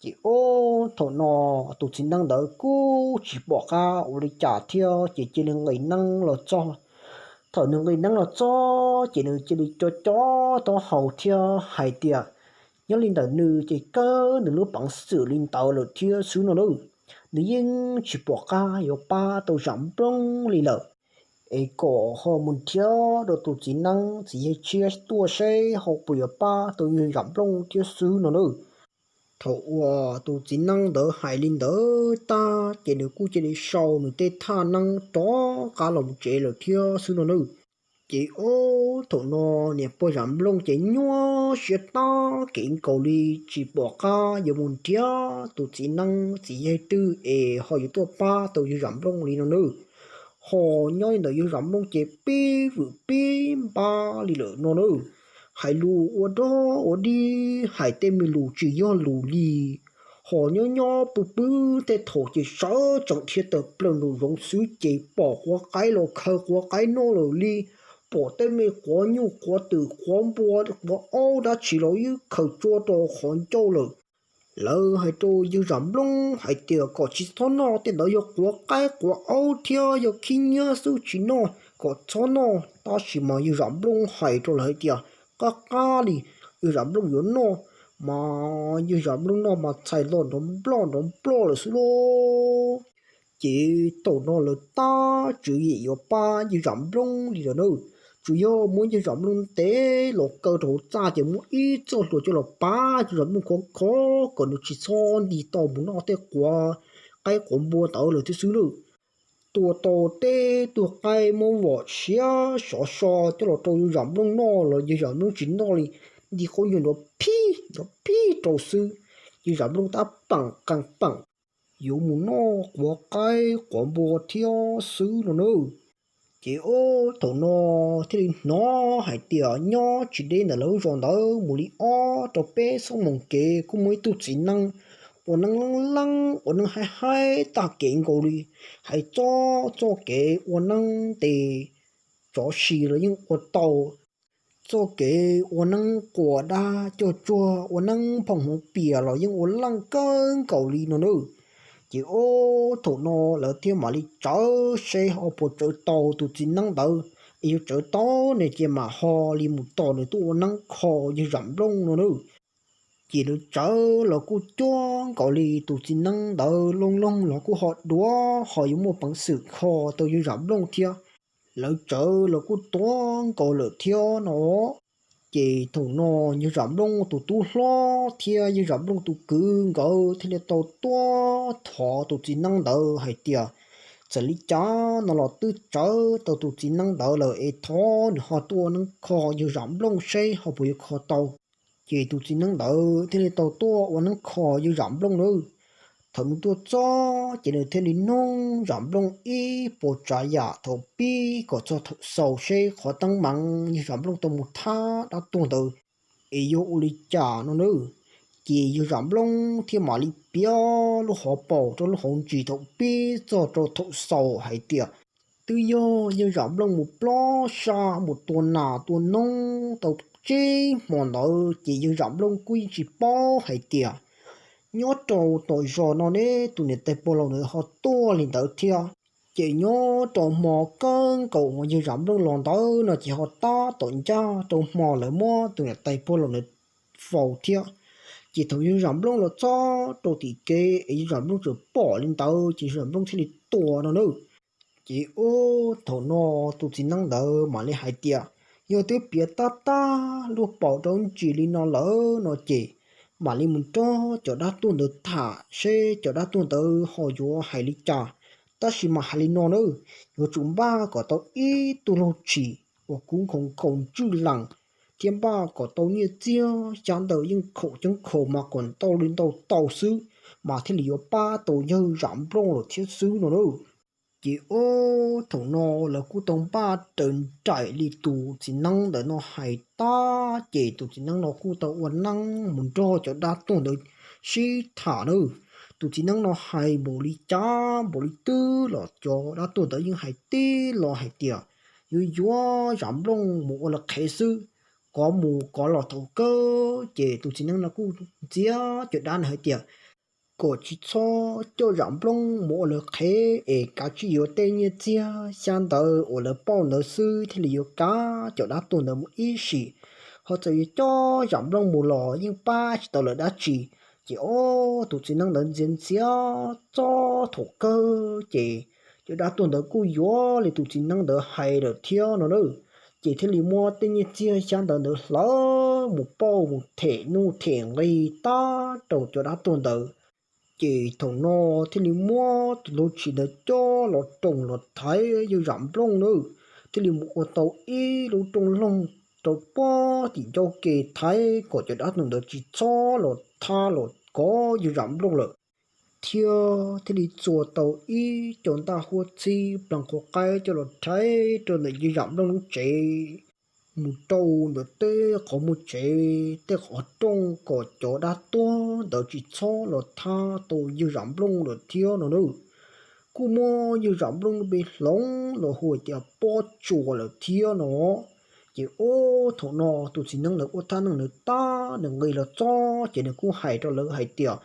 Ces ob thaum no tus txiv neeb ntawd kuj tsis pom qab ua li cas thiab ces cia li nqis neeb los txog. Thaum nws nqis neeb los txog ces nws cia li co co taub hau thiab hais tias nyob li ntawm nws ces kawg nws lub peev xwm li ntawd lawm thiab xwb no nawb. Nws yeej tsis pom qab yuav pab tau Zam Nplooj li lawm, es kom ho mus nrhiav rau tus txiv neeb txiv yaig tshiab tuaj seb ho puas yuav pab tau yawg Zam Nplooj thiab xwb no nawb. Thaum uas tus txiv neeb ntawd hais li ntawd tag ces nws kuj cia li sau nws tej thaj neeb rov qab los tsev lawm thiab xwb no nawb. Ces ob thaum no niam pog Zam Nplooj ces nyuaj siab tag kev nkaus li, tsis pom qab yuav mus nrhiav tus txiv neeb txiv yaig twg es ho yuav tuaj pab tau yawg Zam Nplooj li no nawb. Ho nyob li ntawm yawg Zam Nplooj ces pib vwm pib npab li lawm no nawb. Hais lus ua dog ua dig hais tej me lus tsis yog lus li. Ho nyob nyob pw pw tej thaum ces sawv tsees dhia tawm plaws nraum zoov xwb ces pom quav qaib los khaws quav qaib noj lawm li, pom tej me quav nyuj quav twm quav npua quav aub dab tsi los yeej khaws tsua rau qhov ncauj lawm. Lawv hais rau yawg Zam Nplooj hais tias kom tsis txhob noj, tej ntawd yog quav qaib quav aub thiab yog khib nyiab xwb, tsis noj, kom txhob noj. Tab sis mas yawg Zam Nplooj hais rau lawv hais tias qab qab li yawg Zam Nplooj yuav noj, mas yawg Zam Nplooj noj mas txhais los nrov nploj nrov nploj lawm xwb lauj. Ces thaum no lawv tab tswv yim yuav pab yawg Zam Nplooj li lawm na, tsuas yog muab yawg Zam Nplooj ntes los kaw rau hauv txaj ces muab ib txoj hlua coj los pab yawg Zam Nplooj khov kho kom nws tsis txhob nti tau mus noj tej quav qaib quav npua ntawd lawm thiab xwb na. tua tau tej tug qaib muab vom siab sov so coj los rau yawg Zam Nplooj noj los yawg Zam Nplooj tsis noj li, nti qub nyuag nrov phij nrov phij rau xwb. Yawg Zam Nplooj tab peem qee peem yuav mus noj quav qaib quav npua thiab xwb no nawb. Ces ub thaum no thiaj li hnov hais tias nyob tsis deb ntawm lawv zos ntawd mus li ob rau peb xuab moos kev kuj muaj ib tug txiv neeb ua neeb leeb leeb ua neeb haib haib tag kev nkaus li, hais txog txoj kev ua neeb tes tsov si los yeej ua tau, txoj kev ua neeb quas dab cog tsuag ua neeb phooj hmoov pias los yeej ua leej kawg nkaus li no nawb. Ces ub thaum no lawv thiaj mam li tsawv seb ho puas tsawv tau tus txiv neeb ntawd, es yog tsawv tau ne ces mam ho li mus tos nws tuaj ua neeb kho yawg Zam Nplooj no nawb. Ces lawv tsawv los kuj cuag nkaus li tus txiv neeb ntawd looj looj los kuj ho duav ho yuav muaj peev xwm kho tau yawg Zam Nplooj thiab. Lawv tsawv los kuj tuag nkaus lawm thiab no. Ces thaum no yawg Zam Nplooj tus tub hlob thiab yawg Zam Nplooj tus kwv nkawd thiaj li tau tuaj thov tus txiv neeb ntawd hais tias, txawm li cas no los twb tsawv tau tus txiv neeb ntawd lawm es thov nws ho tuaj ua neeb kho yawg Zam Nplooj seb ho puas yuav kho tau. Ces tus txiv neeb ntawd thiaj li tau tuaj ua neeb kho yawg Zam Nplooj nawb. Thaum nws tuaj txog ces nws thiaj li noog Zam Nplooj ib puas tsav yam thaum pib kom txog thaum xaus seb qhov teeb meem yawg Zam Nplooj tau mus thab dab tuag ntawd es yog ua li cas no nawb. Ces yawg Zam Nplooj thiaj mam li piav lub hauv paus rau lub hauv ntsis thaum pib txog rau thaum xaus hais tias, twb yog yawg Zam Nplooj mus plob sab mus tua nas tua noob tau tsib hmo ntawd ces yawg Zam Nplooj kuj yeej tsis paub hais tias nyob rau tom zos no ne tus niam tais pog laus ntawd ho tuaj li ntawd thiab. Ces nyob rau hmo kawg nkaus uas yawg Zam Nplooj los ntawd no ces ho tab tom ncaj rau hmo lawv muab tus niam tais pog laus ntawd faus thiab. Ces thaum yawg Zam Nplooj los txog rau tim kev es yawg Zam Nplooj txawm pom li ntawd ces yawg Zam Nplooj thiaj li tua no nawb. Ces ub thaum no tus txiv neeb ntawd mam li hais tias, yog twb piav tab tag lub paus rau ntsis li no lawm no ces mam li mus nrog cov dab tuag ntawd tham seb cov dab tuag ntawd ho yuav hais li cas. Tab sis mas hais li no nawb, yuav tsum npaj kom tau ib tug laug tshis uas kub nkhaus nkhaus ntswj lees, thiab npaj kom tau nyiaj txiag xyab ntawv yeej khaum ceeb khaum mas kom ntau li ntau tau xwb, mas thiaj li yuav pab tau yawg Zam Nplooj lawm thiab xwb no nawb. Ces ub thaum no lawv kuj tau npaj raws nraim li tus txiv neeb ntawd no hais tag ces tus txiv neeb no kuj tau ua neeb mus nrog cov dab tuag ntawd sib tham nawb. Tus txiv neeb no hais npaum li cas npaum li twg los cov dab tuag ntawd yeej hais tib lo hais tias yuav yuav Zam Nplooj mus ua lawv qhev xwb, kov mus kov los thaum kawg. Ces tus txiv neeb no kuj ntxias cov dab no hais tias kom tsis txhob coj Zam Nplooj mus ua lawv qhev es kav tsij yuav tej nyiaj txiag xyab ntawv uas lawv pauj ntawd xwb thiaj li yuav kav cov dab tuag ntawd mus ib sim. Ho txawm yuav coj Zam Nplooj mus los yeej pab tsis tau lawv dab tsi. Ces ob tus txiv neeb ntawd ntxias ntxias txog thaum kawg ces cov dab tuag ntawd kuj yuav li tus txiv neeb ntawd hais lawm thiab no na. Ces thiaj li muab tej nyiaj txiag xyab ntawv ntawd hlawv mus pauj mus them nuj them nqi tag rau cov dab tuag ntawd. Ces thaum no thiaj li muab tus laug tshis ntawd coj los roos los thaiv yawg Zam Nplooj na, thiaj li mus ua tau ib lub rooj loog rau puag tim ncauj ke thaiv kom cov dab tuag ntawd tsis txhob los thab los kov yawg Zam Nplooj lawm. Thiab thiaj li txua tau ib co ntaj huab txhib plees quav qaib coj los rhais rau ntawm yawg Zam Nplooj lub tsev, mus rau ntawm tej qhov muag tsev tej qhov rooj kom cov dab tuag ntawd tsis txhob los thab tau yawg Zam Nplooj lawm thiab no na. Kuj muab yawg Zam Nplooj lub npe hloov los hu tias Pob Tsuas lawm thiab no. Ces ub thaum no tus txiv neeb ntawd ua thaj neeb ntawd tag nws nqis los txog ces nws kuj hais rau lawv hais tias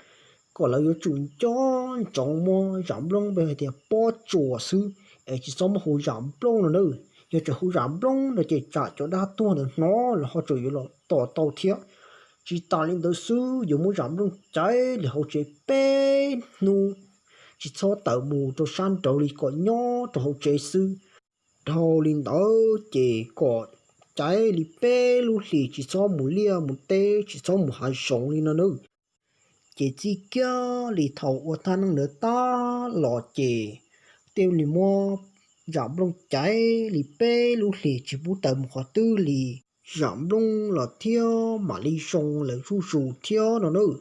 kom lawv yuav tsum nco ntsoov muab Zam Nplooj npe hais tias Pob Tsuas xwb, es tsis txhob muab hu Zam Nplooj no na. Yog tseem hu Zam Nplooj no ces tsam cov dab tuag ntawd hnov los ho tseem yuav los tos tau thiab. Tsis tas li ntawd xwb yuav muab Zam Nplooj caiv li hauv tsev peb hnub, tsis txhob tawm mus rau sab nraud li kom nyob rau hauv tsev xwb. Dhau li ntawd ces kom caiv li peb lub hlis tsis txhob mus liaj mus teb tsis txhob mus hav zoov li no na. Ces txij kiag li thaum ua thaj neeb ntawd tag los ces thiaj li muab Zam Nplooj caiv li peb lub hlis tsis pub tawm mus qhov twg li. Zam Nplooj los thiab mam li zoo lawm zuj zus thiab no nawb.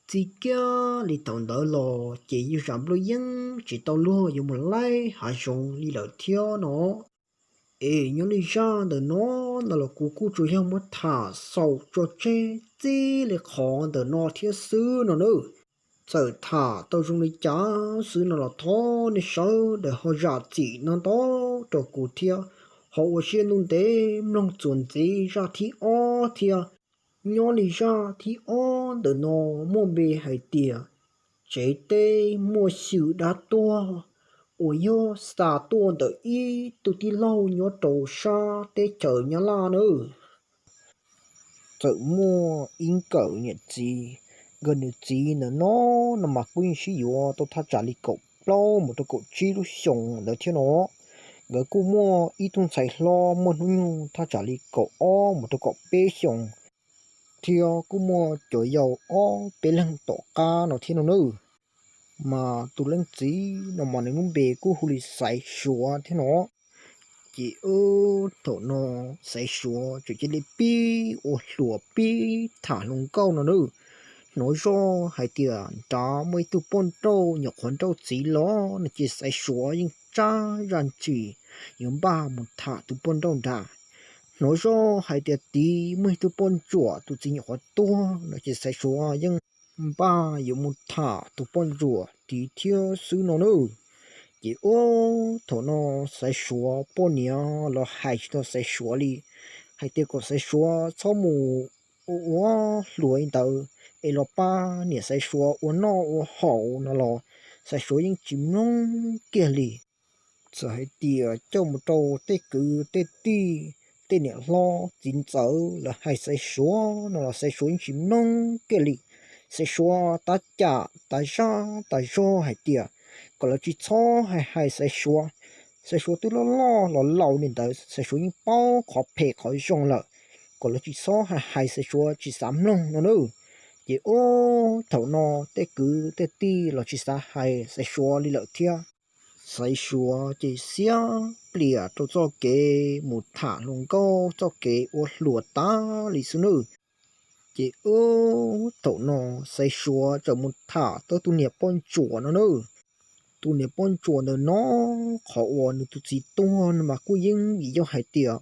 Txij kiag li thaum ntawd los ces yawg Zam Nplooj yeej tsis tau luag yuav mus laij hav zoov li lawm thiab no. Es nyob li zaj ntawm no, no los kuv kuj tsuas yog muab tham xaus tso tseg txij li qhov ntawm no thiab xwb no nawb. Txawm tham tau zoo li cas xwb no los thov nej sawv daws ho zam txim no ntau rau kuv thiab, ho ua siab ntuj ntev mloog txuas ntxiv zaj thib ob thiab. Nyob li zaj thib ob ntawm no muaj npe hais tias tsev teb muaj xywm dab tuag, uas yog xa tuaj ntawm ib tug tij laug nyob rau sab teb chaws Nyab Laj nawb. Txawm muaj ib nkawm niam txiv, nkawd niam txiv ntawm no, no mas kuj yeej sib yuav tau thaj tsam li kaum plaub mus rau kaum tsib lub xyoos ntawd thiab no. Nkawd kuj muaj ib tug ntxhais hlob muaj hnub nyoog thaj tsam li kaum ob mus rau kaum peb xyoos, thiab kuj muaj cov yau ob peb leeg tom qab no thiab no nawb. Mas tus leej txiv no mas nws lub npe kuj hu li Xaiv Suav thiab no. Ces ub thaum no Xaiv Suav tseem cia li pib ua hluas pib tham hluas nkauj no nawb. Hnov zoj hais tias nrad muaj ib tug poj nrauj nyuam qhuav nrauj txiv los no ces Xaiv Suav yeej tsab zaj ntsis yuav npaj mus tham tus poj nrauj nrad. Hnov zoj hais tias tid muaj ib tug poj ntsuam tus txiv nyuam qhuav tuag no ces Xaiv Suav yeej npaj yuav mus tham tus poj ntsuam tid thiab xwb no nawb. Ces ub thaum no Xaiv Suav poj niam los hais tsis tau Xaiv Suav li, hais tias kom Xaiv Suav txhob mus ua ua hluas li ntawd, es los pab niam Xaiv Suav ua noj ua haus no los Xaiv Suav yeej tsis mloog kiag li. Txawm hais tias coj mus rau tej kwv tej tij, tej niam hlob txiv ntxawm lawv hais Xaiv Suav no los Xaiv Suav yeej tsis mloog kiag li. Xaiv Suav tab cam tas zaj tas zog hais tias kom lawv tsis txhob hais hais Xaiv Suav. Xaiv Suav twb loj loj los laus li ntawd, Xaiv Suav yeej paub qhov phem qhov zoo lawm, kom lawv tsis txhob hais hais Xaiv Suav tsis xav mloog no nawb. Ces ub thaum no tej kwv tej tij los tsis xav hais Xaiv Suav li lawm thiab. Xaiv Suav ces xiab pliam rau txoj kev mus tham hluas nkauj txoj kev ua hluas tas li xwb nawb. Ces ub thaum no Xaiv Suav txawm mus tham tau tus niam poj ntsuam no nawb. Tus niam poj ntsuam ntawm no, qhov uas nws tus txiv tuag no mas kuj yeej vim yog hais tias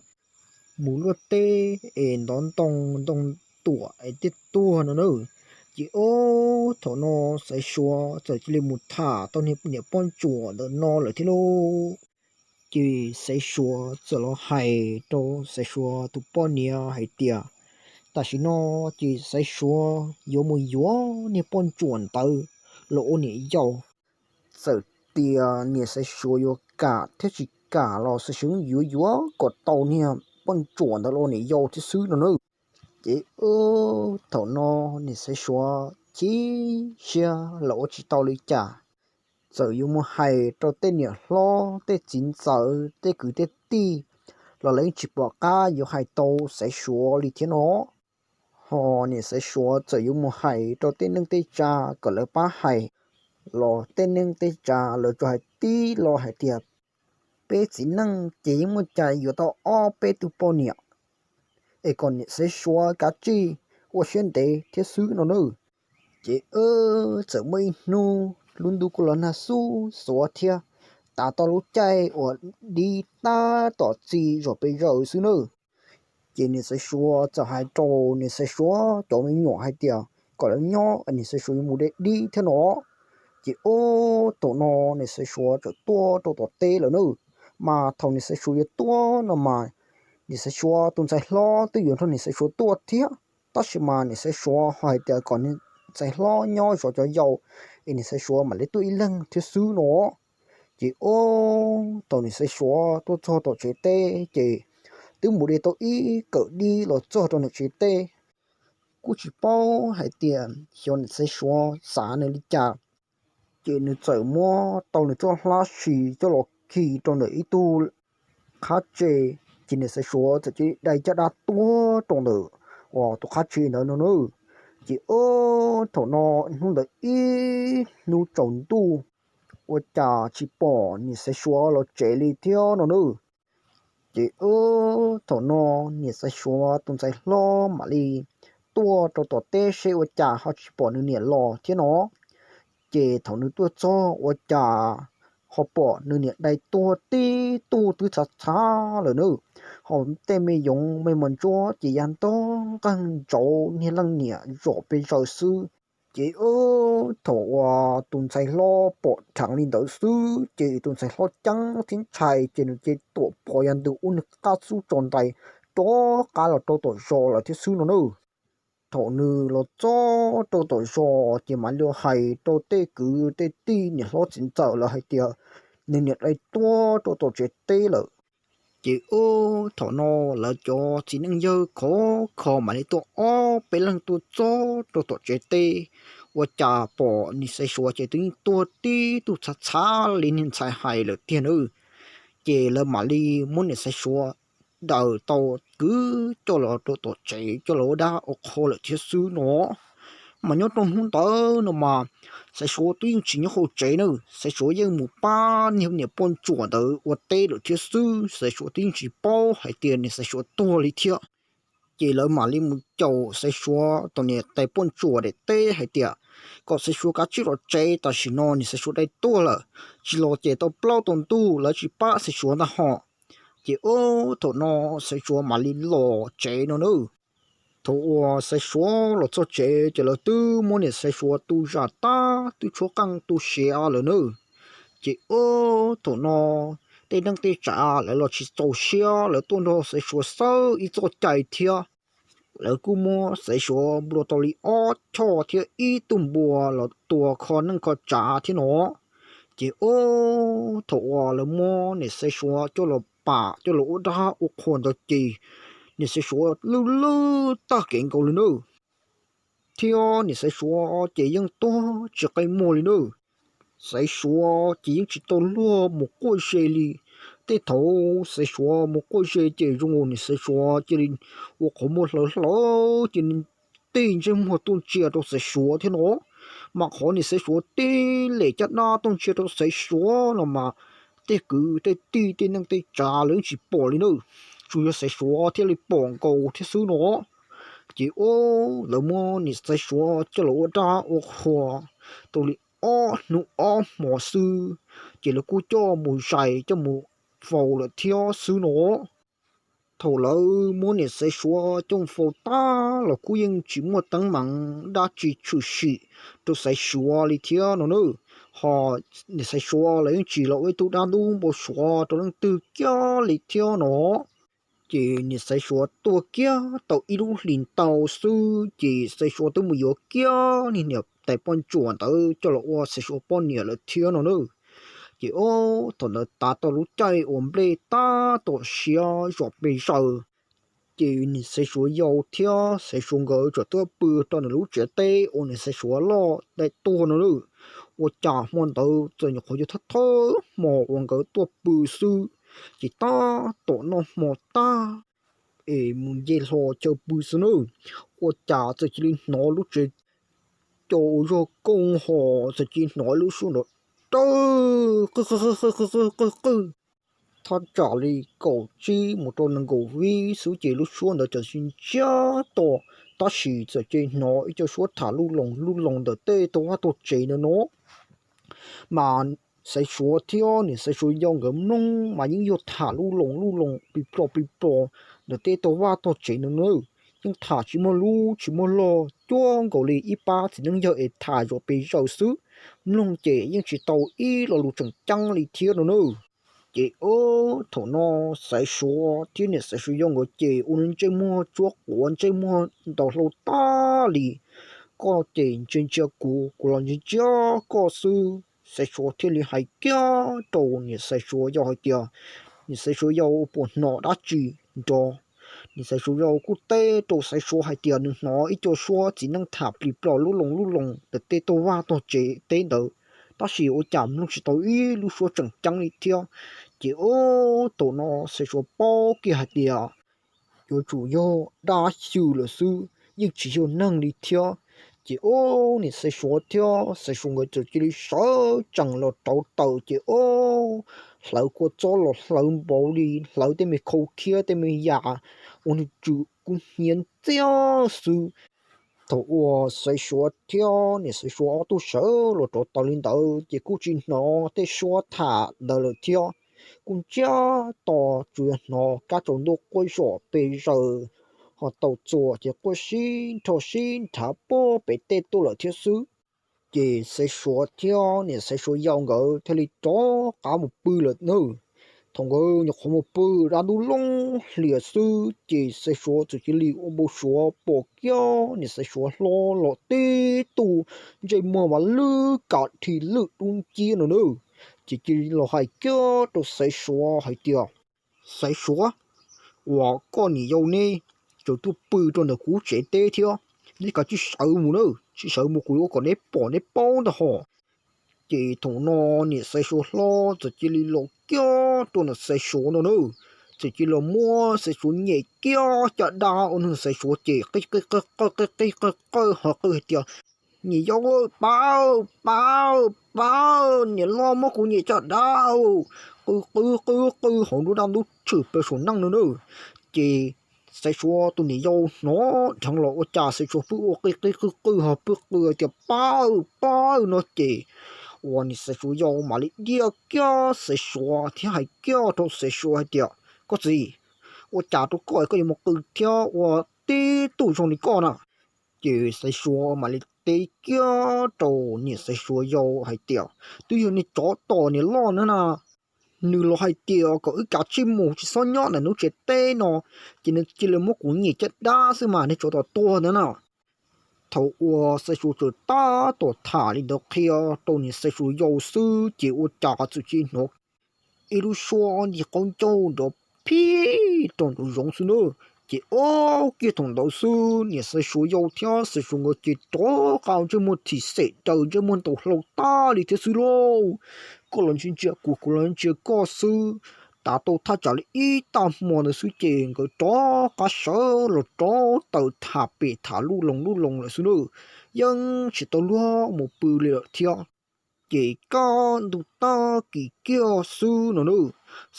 mus luaj teb es ntov ntoo ntoo tuam es thiaj tuag no nawb. Ces ub thaum no Xaiv Suav txawm cia li mus tham tau niam poj ntsuam ntawm no lawm thiab lauj. Ces Xaiv Suav txawm los hais rau Xaiv Suav tus poj niam hais tias tam sim no ces Xaiv Suav yuav mus yuav niag poj ntsuam ntawd los ua niam yau. Txawm tias niam Xaiv Suav yuav kam thiab tsis kam los Xaiv Suav yuav yuav kom tau niag poj ntsuam ntawd los ua niam yau thiab xwb no nawb. Ces ub thaum no niam Xaiv Suav chim siab los ua tsis tau li cas, txawm yuav mus hais rau tej niam hlob tej txiv ntxawm tej kwv tej tij los lawv yeej tsis pom qab yuav hais tau Xaiv Suav li thiab no. Ho niam Xaiv Suav txawm yuav mus hais rau tej neej tej tsav kom lawv pab hais los tej neej tej tsav lawv tsuas hais tib lo hais tias peb txiv neej ces yeej muaj cai yuav tau ob peb tug poj niam es kom niam Xaiv Suav kav tsij ua siab ntev thiab xwb no nawb. Ces ub txawm muaj ib hnub lub ntuj kuj los nag xub xuav thiab, tas tau lub caij uas dib tab tom txi zom pes zaws xwb nawb. Ces niam Xaiv Suav txawm hais rau niam Xaiv Suav cov me nyuam hais tias kom lawv nyob niam Xaiv Suav yuav mus de dib thiab no. Ces ub thaum no niam Xaiv Suav txawm tuaj rau tom teb lawm nawb. Mas thaum niam Xaiv Suav yuav tuaj no mas niam Xaiv Suav tus ntxhais hlob twb yuav nrog niam Xaiv Suav tuaj thiab, tab sis mas niam Xaiv Suav ho hais tias kom niam ntxhais hlob nyob zov cov yau es niam Xaiv Suav mam li tuaj ib leeg thiab xwb no. Ces ub thaum niam Xaiv Suav tuaj txog tom tsev teb ces twb mus de tau ib kawm dib los txog rau niam tsev teb. Kuj tsis paub hais tias xyov niam Xaiv Suav xav nws li cas, ces nws txawm muab tau nws txoj hlab si coj los khi rau ntawm ib tug qhab tse, ces niam Xaiv Suav txawm cia li dai caj dab tuag rau ntawm uas tus qhab tse ntawd no nawb. Ces ub thaum no hnub ntawd ib hnub tsaus ntuj ua cas tsis pom niam Xaiv Suav los tsev li thiab no nawb. Ces ub thaum no niam Xaiv Suav tus ntxhais hlob mam li tuaj rau tom teb seb ua cas ho tsis pom nws niam los thiab no. Ces thaum nws tuaj txog ua cas ho pom nws niam dai tuag tib tug twb txhav txhav lawm nawb. Ho tej me yoov me mos ntsuab ces ya ntog nqeeg ntsauv niag leej niam zom pes zaws xwb. Ces ub thaum uas tus ntxhais hlob pom dheev li ntawd xwb ces tus ntxhais hlob ceeb thiab ntshai ces nws cia li tuam phom ya ntws ua nws qab xub tso ntais rov qab los rau tom zos lawm thiab xwb no nawb. Thaum nws los txog rau tom zos ces mam li hais rau tej kwv tej tij niam hlob txiv ntxawm lawv hais tias nws niam dai tuag rau tom tsev teb lawm. Ces ub thaum no lawv cov txiv neej yawg khov kho mam li tuaj ob peb leeg tuaj txog rau tom tsev teb, ua cas pom niam Xaiv Suav ces twb yeej tuag tib tug txhav txhav li niag ntxhais hais lawm tiag nawb. Ces lawv mam li muab niam Xaiv Suav daws tau kwv coj los rau tom tsev coj los ua dab ua qhua lawm thiab xwb no. Mas nyob rau hnub ntawd no mas Xaiv Suav twb yeej tsis nyob hauv tsev nawb, Xaiv Suav yeej mus pab niag niam poj ntsuam ntawd ua teb lawm thiab xwb, Xaiv Suav twb yeej tsis paub hais tias niam Xaiv Suav tuag li thiab. Ces lawv mam li mus caum Xaiv Suav tus niam tais poj ntsuam daim teb hais tias kom Xaiv Suav kav tsij los tsev, tam sim no niam Xaiv Suav dai tuag lawm, tsis los ces tau plaub tau ntug lawv tsis pab Xaiv Suav ntag ho. Ces ub thaum no Xaiv Suav mam li los tsev no nawb. Thaum uas Xaiv Suav los txog tsev ces lawv twb muab niam Xaiv Suav tu zam tag twb tshuab qeej tu siav lawm nawb. Ces ub thaum no tej neej tej tsav lawv los tsis txaus siab, lawv tuaj nrog Xaiv Suav xawb ib txoj cai thiab. Lawv kuj muab Xaiv Suav nplua tau li ob choj thiab ib tug npua los tua kho neej kho tsav thiab no. Ces ub thaum uas lawv muab niam Xaiv Suav coj los pam coj los ua dab ua qhua ntawd ces niam Xaiv Suav lwj lwj tag kev nkaus li nawb. Thiab niam Xaiv Suav ces yeej tuag tsis qe muag li nawb. Xaiv Suav ces yeej tsis tau luag mus quaj ze li. Tej thaum Xaiv Suav mus quaj ze ces zoo nkaus niam Xaiv Suav cia li ua qhov muag hlawv hlawv cia li tig ntsej muag tuaj ntsia rau Xaiv Suav thiab no. Mas qhov niam Xaiv Suav tig lem caj dab tuaj ntsia rau Xaiv Suav no mas tej kwv tej tij tej neej tej tsav lawv yeej tsis pom li nawb, tsuas yog Xaiv Suav thiaj li pom nkaus thiab xwb no. Ces ub lawv muab niam Xaiv Suav coj los ua dab ua qhua tau li ob hnub ob hmo xwb, ces lawv kuj coj mus zais coj mus faus lawm thiab xwb no. Thaum lawv muab niam Xaiv Suav coj faus tag los kuj yeej tsis muaj teeb meem dab tsi tshwm sim rau Xaiv Suav li thiab no nawb. Ho niam Xaiv Suav los yeej tsis los ua ib tug dab ntub npau suav rau leej twg kiag li thiab no. Ces niam Xaiv Suav tuag kiag tau ib lub hlis ntau xwb ces Xaiv Suav twb mus yuav kiag niag niam tais poj ntsuam ntawd coj los ua Xaiv Suav poj niam lawm thiab no nawb. Ces ub thaum ntawd tav tau lub caij uas nplej tab tom siav zom pes zaws, ces niam Xaiv Suav yau thiab Xaiv Suav nkawd txawm tuaj pw rau nws lub tsev teb uas niam Xaiv Suav loj dai tuag no nawb. Ua cas hmo ntawd txawm nyuam qhuav yog thawj thawj hmo uas nkawd tuaj pw xwb, ces tab tom noj hmo tag es mus nce hlo chaw pw xwb nawb, ua cas txawm cia li hnov lub tsev co ua zog kooj ho txawm cia li hnov lub suab nrov dawb qwg qwg qwg qwg qwg qwg, thaj tsam li kaum tsib mus rau nees nkaum vib xwb ces lub suab ntawd txawm cia li ntsiag to, tab sis txawm cia li hnov ib co suab tham lub loos lub loos ntawm tej tog vaj tog tsev ntawd no. Mas Xaiv Suav thiab niam Xaiv Suav yau nkawd mloog mas yeej yog tham lub loos lub loos plig plog plig plog ntawm tej tog vaj tog tsev ntawd na. Yeej tham tsis muaj lub tsis muaj log cuag nkaus li ib pab txiv neej yawg es tham zom pes zaws xwb, mloog ces yeej tsis tau ib lo lus tseem ceeb li thiab no na. Ces ub thaum no Xaiv Suav thiab niam Xaiv Suav yau nkawd ces ua ntsej muag tsuab quav ntsej muag ntaus hlau tag li. Koj ces ntsia ntsia kuv, kuv los ntsia ntsia koj xwb. Xaiv Suav thiaj li hais kiag rau niam Xaiv Suav yau hais tias, niam Xaiv Suav yau puas hnov dab tsi nrov? Niam Xaiv Suav yau kuj teb rau Xaiv Suav hais tias nws hnov ib co suab txiv neej tham plig plog lub loos lub loos ntawm tej tog vaj tog tsev teb ntawd, tab sis ua cas mloog tsis tau ib lub suab tseem ceeb li thiab. Ces ub thaum no Xaiv Suav paub kiag hais tias yuav tsum yog dab xyw lawm xwb, yeej tsis yog neeg li thiab. Ces ub, niam Xaiv Suav thiab Xaiv Suav nkawd txawm cia li sawv tsees los rauv taws ces ub, hlawv kua txob los hlawv npaum li, hlawv tej me khau khiab tej me yam uas nws tswm kub hnyiab ntxiag xwb. Thaum uas Xaiv Suav thiab niam Xaiv Suav ob tug sawv los rauv taws li ntawd ces kuj tsis hnov tej suab tham ntawd lawm thiab. Kuj ntsiag to, tsuas yog hnov kab tsaus ntuj quaj zom pes zaws, ho tau txuas ces quaj sib nrho sib nrhav puag pem tej tuaj lawm thiab xwb. Ces Xaiv Suav thiab niam Xaiv Suav yau nkawd thiaj li rov qab mus pw lawm nawb. Thaum nkawd nyuam qhuav mus pw, dab ntub loo hlias xwb ces Xaiv Suav txawm cia li ua npau suav pom kiag niam Xaiv Suav hlob los tib tug ntsej muag mas lwj kam dhi lwj dub nciab no nawb. Ces cia li los hais kiag rau Xaiv Suav hais tias, Xaiv Suav, uas koj niam yau neb tseem tuaj pw rau ntawm kuv tsev teb thiab, neb kav tsij sawv mus nawb, tsis sawv mus kuv yuav kom neb pom neb paub ntag hos. Ces thaum no niam Xaiv Suav hlob txawm cia li los kiag rau ntawm Xaiv Suav no nawb, txawm cia li los muab Xaiv Suav nyem kiag caj dab ua nws Xaiv Suav ces qw qw qw qw qw qw qw qw ho qw hais tias, Niam yau, pab, pab, pab, niam loj muab kuv nyem caj dab, qw qw qw qw hauv nruab dab ntub tshwm plaws saum neej no nawb. Ces Xaiv Suav tus niam yau hnov dheev los ua cas Xaiv Suav pw ua qw qw qw qw ho pw qw tias, Pab, pab no ces uas niam Xaiv Suav yau mam li diaj kiag Xaiv Suav thiab hais kiag rau Xaiv Suav hais tias, Koj txiv, ua cas rau koj koj yuav mus qw thiab ua tib tug zoo li koj na? Ces Xaiv Suav mam li teb kiag rau niam Xaiv Suav yau hais tias, Twb yog niag tsov tom niam loj na na, nws los hais tias kom wb kav tsij mus tsis txhob nyob ntawm lub tsev teb no, ces nws cia li muab kuv nyem caj dab xwb mas niag tsov tom tuag ntawd na. Thaum uas Xaiv Suav txawm tab tom tham li ntawd qhia rau niam Xaiv Suav yau xwb ces ua cas txawm cia li hnov ib lub suab nti qaub ncaug nrov phij rau nraum zoov xwb nawb. Ces ob kiag thaum ntawd xwb niam Xaiv Suav yau thiab Xaiv Suav nkawd ces rov qab ntsej muag thim xem daws ntsej muag ntaus hlau tag li thiab xwb lauj. Koj los ntsia ntsia kuv, kuv los ntsia koj xwb. Tav tau thaj tsam li ib tag hmo ntawd xwb ces nkawd rov qab sawv los rauv taws tham pem tham lub loo lub loo lawm xwb nawb. Yeej tsis tau luag mus pw li lawm thiab. Ces kaj ntug tag kis kiag xwb no nawb,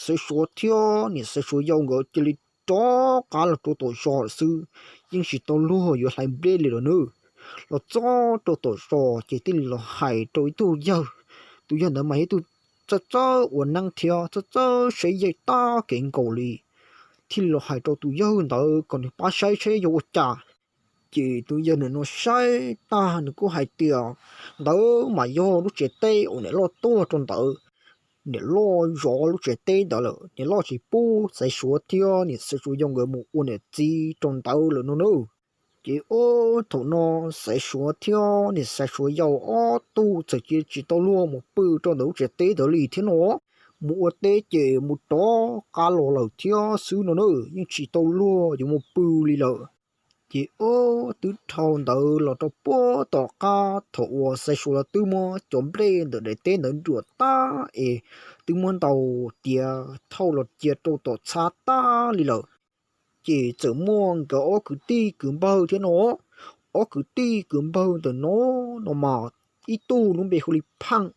Xaiv Suav thiab niam Xaiv Suav yau nkawd cia li rov qab los rau tom zos lawm xwb, yeej tsis tau luag yuav hlais nplej li lawm nawb. Los txog rau tom zos ces thiaj li los hais rau ib tug yawg. Tus yawg ntawd mas yog ib tug txawj txawj ua neeb thiab txawj txawj saib yaig tag kev nkaus li. Thiaj li los hais rau tus yawg ntawd kom nws pab saib saib yog ua cas. Ces tus yawg ntawm no saib tag nws kuj hais tias, Ntawd mas yog lub tsev teb uas niam loj tuag rau ntawd. Niam loj zov lub tsev teb ntawd lawm, niam loj tsis pub Xaiv Suav thiab niam Xaiv Suav yau nkawd mus ua niam txiv rau ntawd lawm no nawb. Ces ub, thaum no Xaiv Suav thiab niam Xaiv Suav yau ob tug txawm cia tsis tau luag mus pw rau ntawm lub tsev teb ntawd li thiab no. Mus ua teb ces mus rov qab los lawm thiab xwb no nawb, yeej tsis tau luag yuav mus pw li lawm. Ces ub, twb dhau ntawd los rau puag tom qab thaum uas Xaiv Suav los twb muab cov nplej ntawm daim teb ntawd nruam tag es twb muab ntaus tiav thauj los cia rau tom txhab tag li lawm. Ces txawm muaj nkawd ob kwv tij kwv npawg thiab no. Ob kwv tij kwv npawg ntawm no, no mas ib tug lub npe hu li Pheej,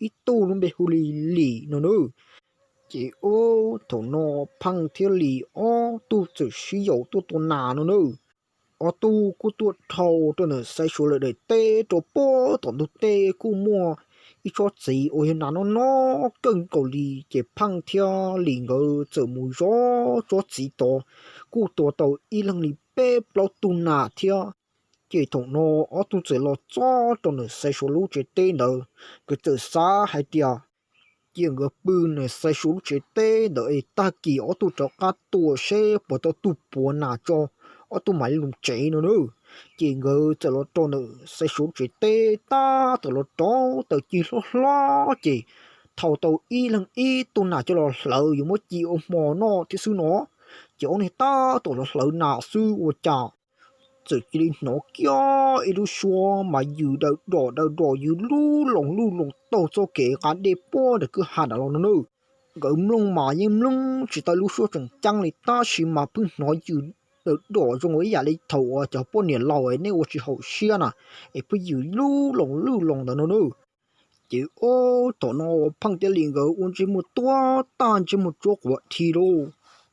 ib tug lub npe hu li Lis no nawb. Ces ub, thaum no Pheej thiab Lis ob tug txawm sib yaum tuaj tua nas no nawb. Ob tug kuj tuaj dhau rau ntawm Xaiv Suav lawv daim teb rau puag tom ntug teb kuj muaj ib tsob txiv uas yog nas no no kawg nkaus li. Ces Pheej thiab Lis nkawd txawm mus zov tsob txiv tod, kuj tua tau ib leeg li peb plaub tug nas thiab. Ces thaum no ob tug txawm los txog rau ntawm Xaiv Suav lub tsev teb ntawd, nkawd txawm xav hais tias, cia nkawd pw ntawm Xaiv Suav lub tsev teb ntawd es tag kis ob tug rov qab tuaj seb puas tau tug puav nas tso, ob tug mam li los tsev no nawb. Ces nkawd txawm los rau ntawm Xaiv Suav lub tsev teb tab tom los rauv taws ci hlob hlob ces thau tau ib leeg ib tug nas coj los hlawv yuav muab ci ua hmo noj thiab xwb no. Ces ob neeg tab tom los hlawv nas xwb ua cas txawm cia li hnov kiag ib lub suab mas yws daws dom daws dom yws lub loos lub loos taug txoj kev qab dej puag ntawm kwj ha nram los no nawb. Nkawd mloog mas yeej mloog tsis tau lub suab tseem ceeb li tab sis mas pheej hnov yws tawm dom zoo ib yam li thaum uas cov poj niam laus nej ua tsis haum siab na, es pheej yws lub loo lwj loo ntawd no na. Ces ub thaum no Pheej thiab Lis nkawd ua ntsej muag tuag tag, ntsej muag tsuab quav dhi lauj.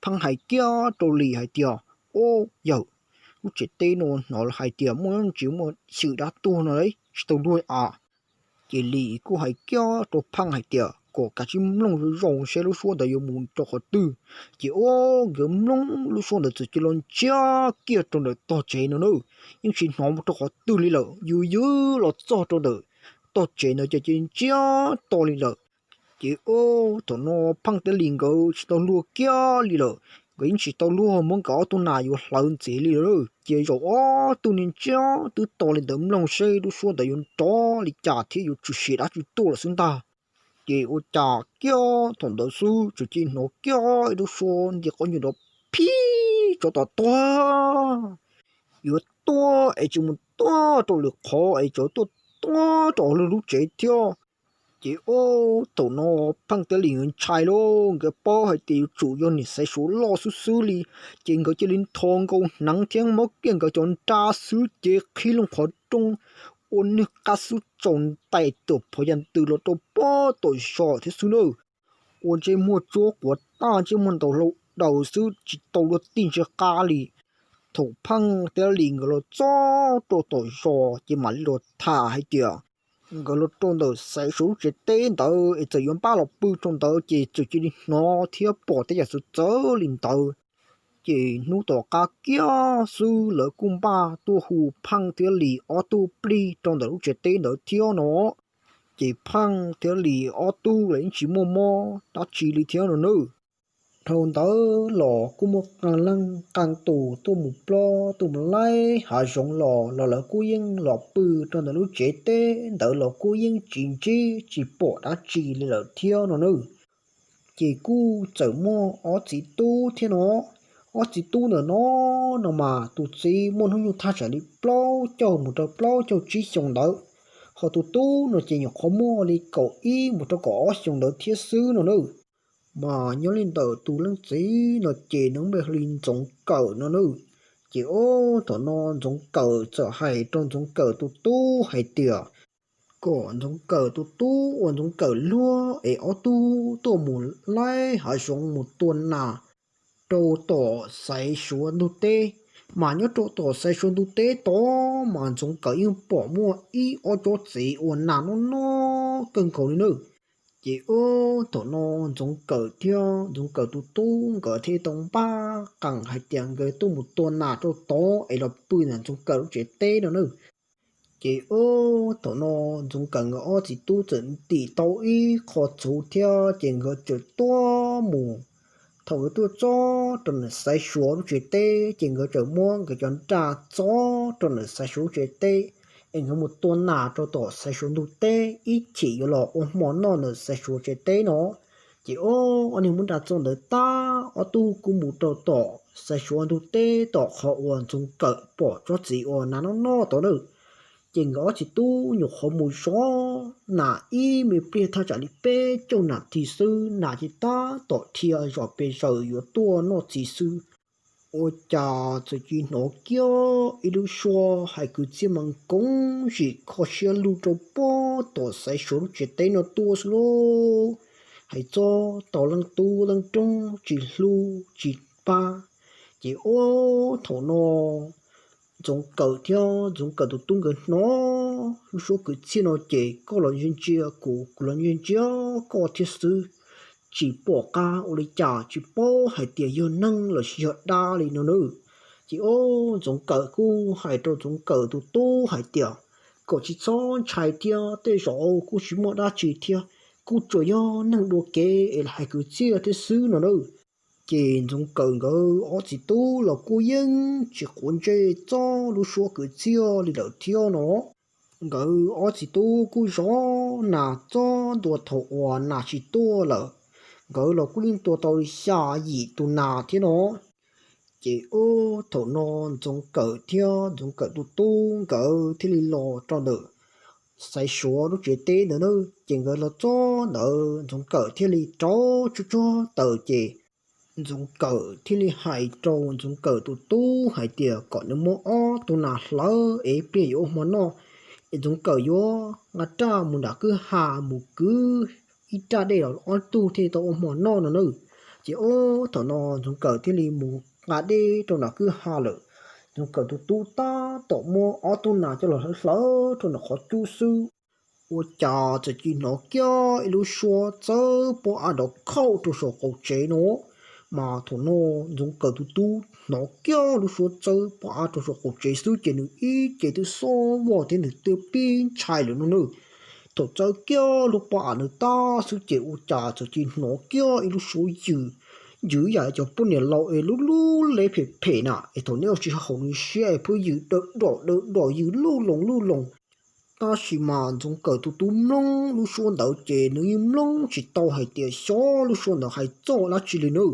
Pheej hais kiag rau Lis hais tias, Ub yawm, lub tsev teb no hnov hais tias muaj ntsis muaj xyw dab tuag no tsis tau luag a. Ces Lis kuj hais kiag rau Pheej hais tias kom kav tsij mloog zoo zoo seb lub suab ntawd yuav mus rau qhov twg. Ces ub nkawd mloog lub suab ntawd txawm cia li ntsiag kiag rau ntawm tog tsev no na, yeej tsis hnov mus rau qhov twg li lawm. Yws yws los txog rau ntawm tog tsev ntawd ces cia li ntsiag to li lawm. Ces ub thaum no Pheej thiab Lis nkawd tsis tau luag kiag li lawm, nkawd yeej tsis tau luag muab nkawd ob tug nas yuav hlawv ntxiv li lawm. Ces zaum ob tug niag ntsiag twb to li ntawd, mloog seb lub suab ntawd yuav nrov li cas thiab yuav tshwm sim dab tsi tuaj lawm xwb ntag. Ces ua cas kiag thaum ntawd xwb txawm cia li hnov kiag ib lub suab nti qhov ncauj nrov phib tsov tom tuag, yuav tuaj es tsis mus tuaj rau lwm qhov es tsov tuaj tuaj rau lub lub tsev thiab. Ces ub thaum no Pheej thiab Lis nkawd ntshai lauj, nkawd paub hais tias yuav tsum yog niam xaiv suav loj xwb xwb li. Ces nkawd cia li nthos nkaus hneev thiab muab kiag nkawd cov nra xwb ces qhib loo qhov rooj, ua nwg qab xub tsaus ntais tuam phov yas ntws los rau pob tom zos thiab xwb na. Ua ntsej muag tsuab quav tag, ntsej muag ntaus hlau daws xwb tsis tau luag tij ntsej qab li. Thaum Pheej thiab Lis nkawd los txog rau tom zos ces mam li los tham hais tias nkawd los rau ntawm xaiv suav lub tsev teb ntawd es txawm yuav npaj los pw rau ntawd ces txawm cia li hnov thiab pom tej yam txawv txawv li ntawd. Ces hnub tom qab kiag xwb lawv kuj npaj tuaj hu Pheej thiab Lis ob tug plig rau ntawm lub tsev teb ntawd thiab no. Ces Pheej thiab Lis ob tug los yeej tsis muaj mob dab tsi li thiab no nawb. Dhau ntawd los kuj muaj qee leej qee tus tuaj mus plob tuaj mus laij hav zoov los los lawv kuj yeej los pw rau ntawm lub tsev teb ntawd los kuj yeej tsis ntsib tsis pom dab tsi li lawm thiab no nawb. Ces kuj txawm muaj ob txiv tub thiab no. Ob txiv tub ntawm no, no mas tus txiv muaj hnub nyoog thaj tsam li plaub caug mus rau plaub caug tsib xyoo ntawd, ho tus tub no ces nyuam qhuav muaj li kaum ib mus rau kaum ob xyoo ntawd thiab xwb no nawb. Mas nyob li ntawm tus leej txiv no ces nws npe li Ntxoov Kawm no nawb. Ces ub thaum no Ntxoov Kawm txawm hais rau Ntxoov Kawm tus tub hais tias kom Ntxoov Kawm tus tub uas Ntxoov Kawm luag es ob tug tuaj mus laij hav zoov mus tua nas rau tom xaiv suav ntug teb. Mas nyob rau tom xaiv suav ntug teb tod mas Ntxoov Kawm yeej pom muaj ib ob tsob txiv uas nas noj noj kawg nkaus li nawb. Ces ub thaum no Ntxoov Kawm thiab Ntxoov Kawm tus tub nkawd thiaj tau npaj qees hais tias nkawd tuaj mus tua nas rau tod es los pw ntawm Ntxoov Kawm lub tsev teb no nawb. Ces ub thaum no Ntxoov Kawm nkawd ob txiv tub txawm ntim tau ib qho txhuv thiab ces nkawd txawm tuaj mus. Thaum nkawd tuaj txog rau ntawm xaiv suav lub tsev teb ces nkawd txawm muab nkawd cov nra txov rau ntawm xaiv suav lub tsev teb es nkawd mus tua nas rau tom xaiv suav ntug teb ib chim yuav los ua hmo noj ntawm xaiv suav tsev teb no. Ces ob niag muab nra txov ntawd tag ob tug kuj mus rau tom xaiv suav ntug teb tom qhov uas Ntxoov Kawm pom tsob txiv uas nas noj noj tod nawb. Ces nkawd ob txiv tub nyuam qhuav mus zov nas ib me pliag thaj tsam li peb caug nas this xwb nas ces tab tom dhia zom pes zaws yuav tuaj noj txiv xwb. Ua cas txawm cia li hnov kiag ib lub suab hais kwv txhiaj mas koov zim kho siab lug rau pob tom xaiv suav lub tsev teb no tuaj xwb lauj. Hais txog tau leej tub leej roog tsis hlub tsis pab. Ces ub thaum no Ntxoov Kawm thiab Ntxoov Kawm tus tub nkawd hnov lub suab kwv txhiaj no ces koj los ntsia ntsia kuv, kuv los ntsia ntsia koj thiab xwb. Tsis pom qab ua li cas, tsis paub hais tias yog neeg los sis yog dab li no nawb. Ces ub Ntxoov Kawm kuj hais rau Ntxoov Kawm tus tub hais tias kom tsis txhob ntshai thiab, tej zaum kuj tsis muaj dab tsi thiab, kuj tsuas yog neeg dua kev es los hais kwv txhiaj thiab xwb no nawb. Ces Ntxoov Kawm nkawd ob txiv tub los kuj yeej tsis quav ntsej txog lub suab kwv txhiaj li lawm thiab no. Nkawd ob txiv tub kuj zov nas txog ntua thaum uas nas tsis tuaj lawm. Nkawd los kuj yeej tua tau li xya yim tus nas thiab no. Ces ub thaum no Ntxoov Kawm thiab Ntxoov Kawm tus tub nkawd thiaj li los rau ntawm Xaiv Suav lub tsev teb ntawd na. Ces nkawd los txog ntawd Ntxoov Kawm thiaj li rauv tsuag tsuag taws ces Ntxoov Kawm thiaj li hais rau Ntxoov Kawm tus tub hais tias kom nws muab ob tug nas hlawv es ib pliag yuav ua hmo noj, es Ntxoov Kawm yuav nqa raj mus nram kwj ha mus kwv ib raj dej los ob tug thiaj tau ua hmo noj no na. Ces ob thaum no Ntxoov Kawm thiaj li mus nqa dej rau nram kwj ha lawm. Ntxoov Kawm tus tub tab tom muab ob tug nas coj los hlawv hlawv rau nram qhov cub xwb, ua cas txawm cia li hnov kiag ib lub suab txawb pob av nrov khauj rau saum qaum tsev no. Mas thaum no Ntxoov Kawm tus tub hnov kiag lub suab txawb pob av rau saum qaum tsev xwb ces nws ib ce twb xob vog thiab nws twb pib ntshai lawm no na. Thaum txawb kiag lub pob av ntawd tag xwb ces ua cas txawm cia li hnov kiag ib lub suab yws, yws yam cov poj niam laus es lub lub leb phem phem na, es thaum neb ua tsis haum nws siab es pheej yws dawm dom dawm dom yws luj loos luj loos. Tab sis mas Ntxoov Kawm tus tub mloog lub suab ntawd ces nws yeej mloog tsis tau hais tias xyov lub suab ntawd hais txog dab tsi li na.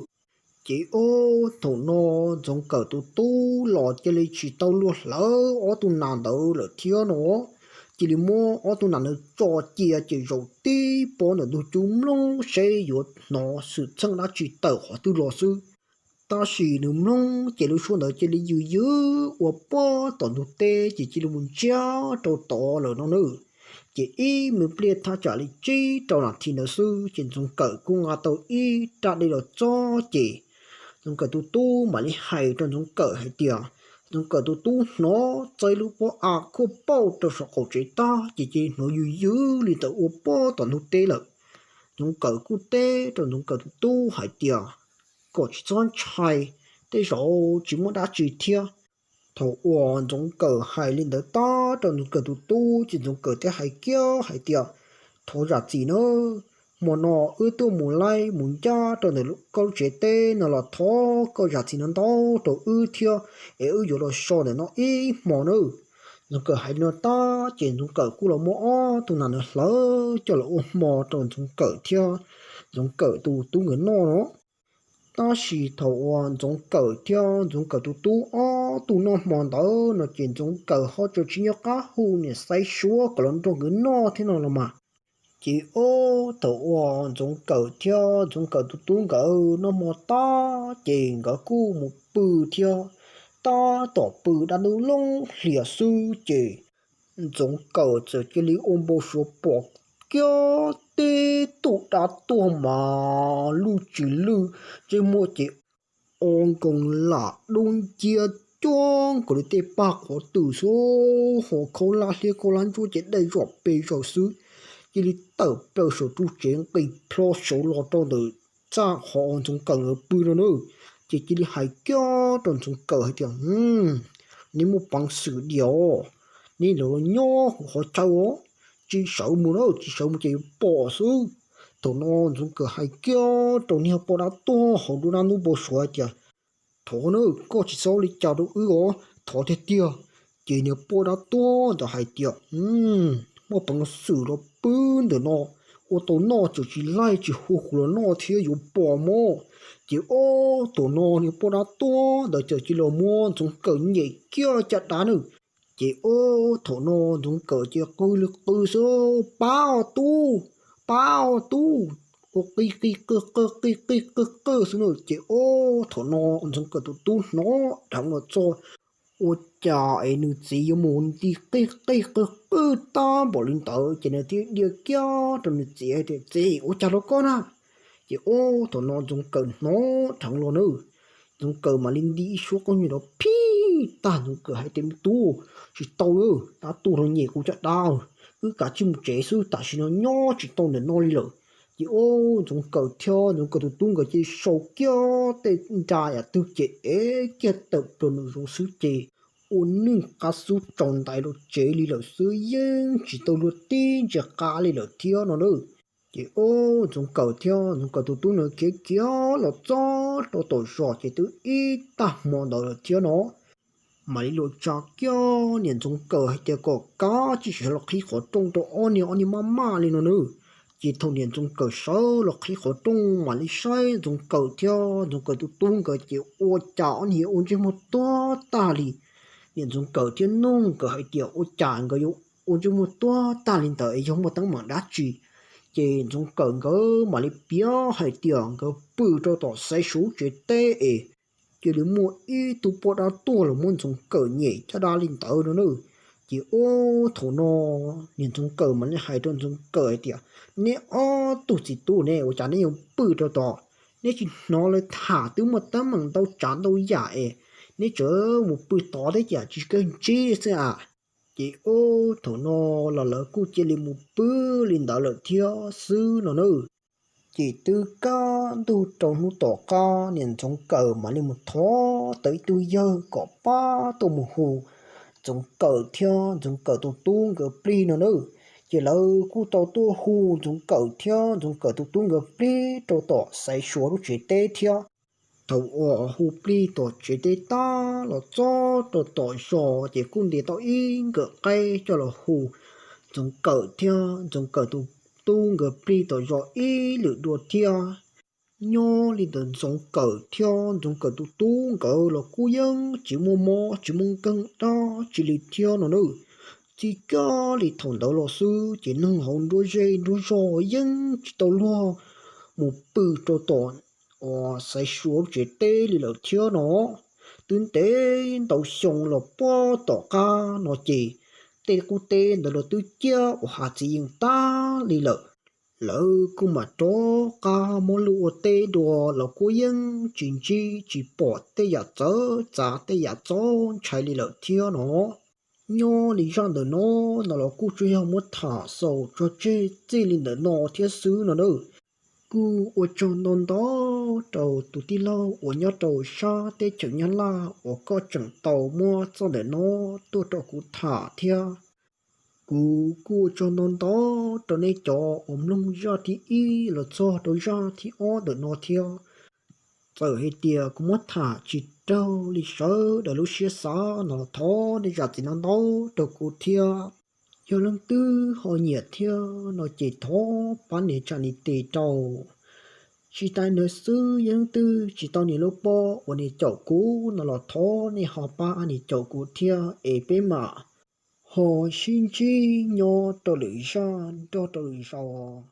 Ces ob thaum no Ntxoov Kawm tus tub los cia li tsis tau luag hlawv ob tug nas ntawd lawm thiab no, cia li muab ob tug nas ntawd tso cia ces zaum tib pob ntawm ntug cub mloog seb yuav hnov xwm txheej dab tsi tawm qhov twg los xwb. Tab sis nws mloog ces lub suab ntawd cia li yws yws ua pob tom ntug teb ces cia li mus ntsiag rau tod lawm no na. Ces ib me pliag thaj tsam li tsib rau nas this ntawd xwb ces Ntxoov Kawm kuj nqa tau ib raj dej los txog ces Ntxoov Kawm tus tub mam li hais rau Ntxoov Kawm hais tias, Ntxoov Kawm tus tub hnov txawb lub pob av khuaj pauj rau saum qaum tsev tag ces cia li hnov yws yws li ntawd ua pob tom ntug teb lawm. Ntxoov Kawm kuj teb rau Ntxoov Kawm tus tub hais tias kom tsis txhob ntshai, tej zaum tsis muaj dab tsi thiab. Thaum uas Ntxoov Kawm hais li ntawd tag rau Ntxoov Kawm tus tub ces Ntxoov Kawm thiaj hais kiag hais tias, thov zam txim nawb, hmo no wb tuaj mus laij mus ncaj rau ntawm koj lub tsev teb no los thov koj zam txim no ntau rau wb thiab, es wb yuav los so ntawm no ib hmo nawb. Ntxoov Kawm hais li no tag ces Ntxoov Kawm kuj los muab ob tug nas ntawd hlawv coj los ua hmo rau Ntxoov Kawm thiab Ntxoov Kawm tus tub nkawd noj no. Tab sis thaum uas Ntxoov Kawm thiab Ntxoov Kawm tus tub ob tug noj hmo ntawd no ces Ntxoov Kawm ho tseem tsis nyob qab hu niam Xaiv Suav kom los nrog nkawd noj thiab no los mas. Ces ob thaum uas Ntxoov Kawm thiab Ntxoov Kawm tus tub nkawd noj hmo tag ces nkawd kuj mus pw thiab. Tab tom pw dab ntub loo hlias xwb ces Ntxoov Kawm txawm cia li ua npau suav pom kiag tib tug dab tuag mas lwj tsis lwj, ntsej muag ces o nkoos lam dub nciab cuag nkaus li tej paj qhov twm xwb, ho khaub hlab hliab khaub hlab ntsuab ces dai zom pes zaws xwb, cia li tawm plaws saum ru tsev nqis plho saud los rau ntawm txaj qhov Ntxoov Kawm nkawd pw no na. Ces cia li hais kiag rau Ntxoov Kawm hais tias, neb muaj peev xwm diam os, neb los nyob kuv qhov chaw os, tsis sawv mus na, tsis sawv mus ces yuav pom xwb. Thaum no Ntxoov Kawm hais kiag rau niag poj dab tuag hauv nruab dab ntub npau suav hais tias, thov na, koj tsis txhob ua li cas rau wb os, thov tiag tiag. Ces niag poj dab tuag ntawd hais tias, muaj peev xwm los pw ntawm no, ua tau noj tseem tsis laij tsis hu kuv los noj thiab yuav pom mog. Ces ob thaum no niag poj dab tuag ntawd txawm cia li los muab Ntxoov Kawm nyem kiag caj dab na. Ces ob thaum no Ntxoov Kawm ces qw li qw xwb, pab os tub, pab os tub, ua qij qij qwj qwj qij qij qwj qwj xwb na. Ces ob thaum no Ntxoov Kawm tus tub hnov dheev los txog, ua cas es nws txiv yuav mus nti qij qij qwj qwj tag npaum li ntawd ces nws thiaj dhia kiag rau nws txiv hais tias, txiv, ua cas rau koj na? Ces ob thaum no Ntxoov Kawm hnov dheev los na, Ntxoov Kawm mam li nti ib suab qhob noom rau phij tag. Ntxoov Kawm hais tias, me tub, tsis tau, dab tuag los nyem kuv caj dab, wb kav tsij mus tsev xwb, tam sim no nyob tsis tau ntawm no li lawm. Ces ob Ntxoov Kawm thiab Ntxoov Kawm tus tub nkawd ces sau kiag tej nra yam twg ces ev kiag tawm plaws nraum zoov xwb ces ua neej qab xub tsaus ntais los tsev li lawm xwb, yeej tsis tau luag tib ntsiav qab li lawm thiab no na. Ces ob Ntxoov Kawm thiab Ntxoov Kawm tus tub nkawd khiav khiav los txog rau tom zos ces twb ib tag hmo ntawd lawm thiab no. Mam li los tsa kiag niam Ntxoov Kawm hais tias kom kav tsij sawv los qhib qhov rooj rau ob niag, ob niag maj maj li no na. Ces thaum niam Ntxoov Kawm sawv los qhib qhov rooj mam li saib Ntxoov Kawm thiab Ntxoov Kawm tus tub nkawd ces ua cas ob niag ua ntsej muag tuag tag li. Niam Ntxoov Kawm thiaj nug nkawd hais tias ua cas nkawd yuav ua ntsej muag tuag tag li ntawd es yog muaj teeb meem dab tsi. Ces Ntxoov Kawm nkawd mam li piav hais tias nkawd pw rau tom Xaiv Suav tsev teb es cia li muaj ib tug poj dab tuag los muab Ntxoov Kawm nyem caj dab li ntawd no na. Ces ub thaum no niam Ntxoov Kawm mam li hais rau Ntxoov Kawm hais tias, neb ob tug txiv tub ne, ua cas neb yuav pw rau tom, neb tsis hnov lawv tham twb muaj teeb meem ntau tsav ntau yam es neb tseem mus pw tod thiab cas tsis kawg ntsib xwb a. Ces ub thaum no los lawv kuj cia li mus pw li ntawd lawm thiab xwb no na. Ces twb kaj ntug rau hnub tom qab niam Ntxoov Kawm mam li mus thov tau ib tug yawg kom pab tuaj mus hu Ntxoov Kawm thiab Ntxoov Kawm tus tub nkawd plig no na. Ces lawv kuj tau tuaj hu Ntxoov Kawm thiab Ntxoov Kawm tus tub nkawd plig rau tom Xaiv Suav lub tsev teb thiab. Thaum uas hu plig tom tsev teb tab los txog rau tom zos ces kuj ntes tau ib nkawm qaib coj los hu Ntxoov Kawm thiab Ntxoov Kawm tus tub nkawd plig tom zos ib lwm dua thiab. Nyob li ntawd Ntxoov Kawm thiab Ntxoov Kawm tus tub nkawd los kuj yeej tsis muaj mob tsis muaj nkeeg dab tsi li thiab no na. Txij kiag li thaum ntawd los xwb ces neeg hauv nruab zej nruab zog yeej tsis tau luag mus pw rau tom uas Xaiv Suav tsev teb li lawm thiab no. Twb ntev ntau xyoo los puag tom qab no ces tej qub teb ntawd los twb ciaj ua hav txiv yees tag li lawm. Lawv kuj mam rov qab muab luag ua teb dua los kuj yeej tsis ntsib tsis pom tej yam txawv txav tej yam txaus ntshai li lawm thiab no. Nyob li zaj ntawm no, no los kuj tsuas yog muab tham xaus tso tseg txij li ntawm no thiab xwb no na. Kuj ua tsaug ntau ntau rau tus tij laug uas nyob rau sab teb chaws Nyab Laj uas koj tseem tau muab txoj ntawm no tuaj rau kuv tham thiab. Kuv kuj ua tsaug ntau ntau rau nej cov uas mloog zaj thib ib los txog rau zaj thib ob ntawm no thiab. Txawm hais tias kuv muab tham tsis raug li sawv daws lub siab xav no los thov nej zam txim ntau ntau rau kuv thiab. Yog leej twg ho nyiam thiab no ces thov pab nias tsam nias tes rau. Tsis tas li ntawd xwb, yog leej twg tsis tau nias lub pob uas nias caum kuv no los thov nej ho pab nias caum kuv thiab es peb mam ho sib ntsib nyob rau lwm zaj nrog rau lwm zaus.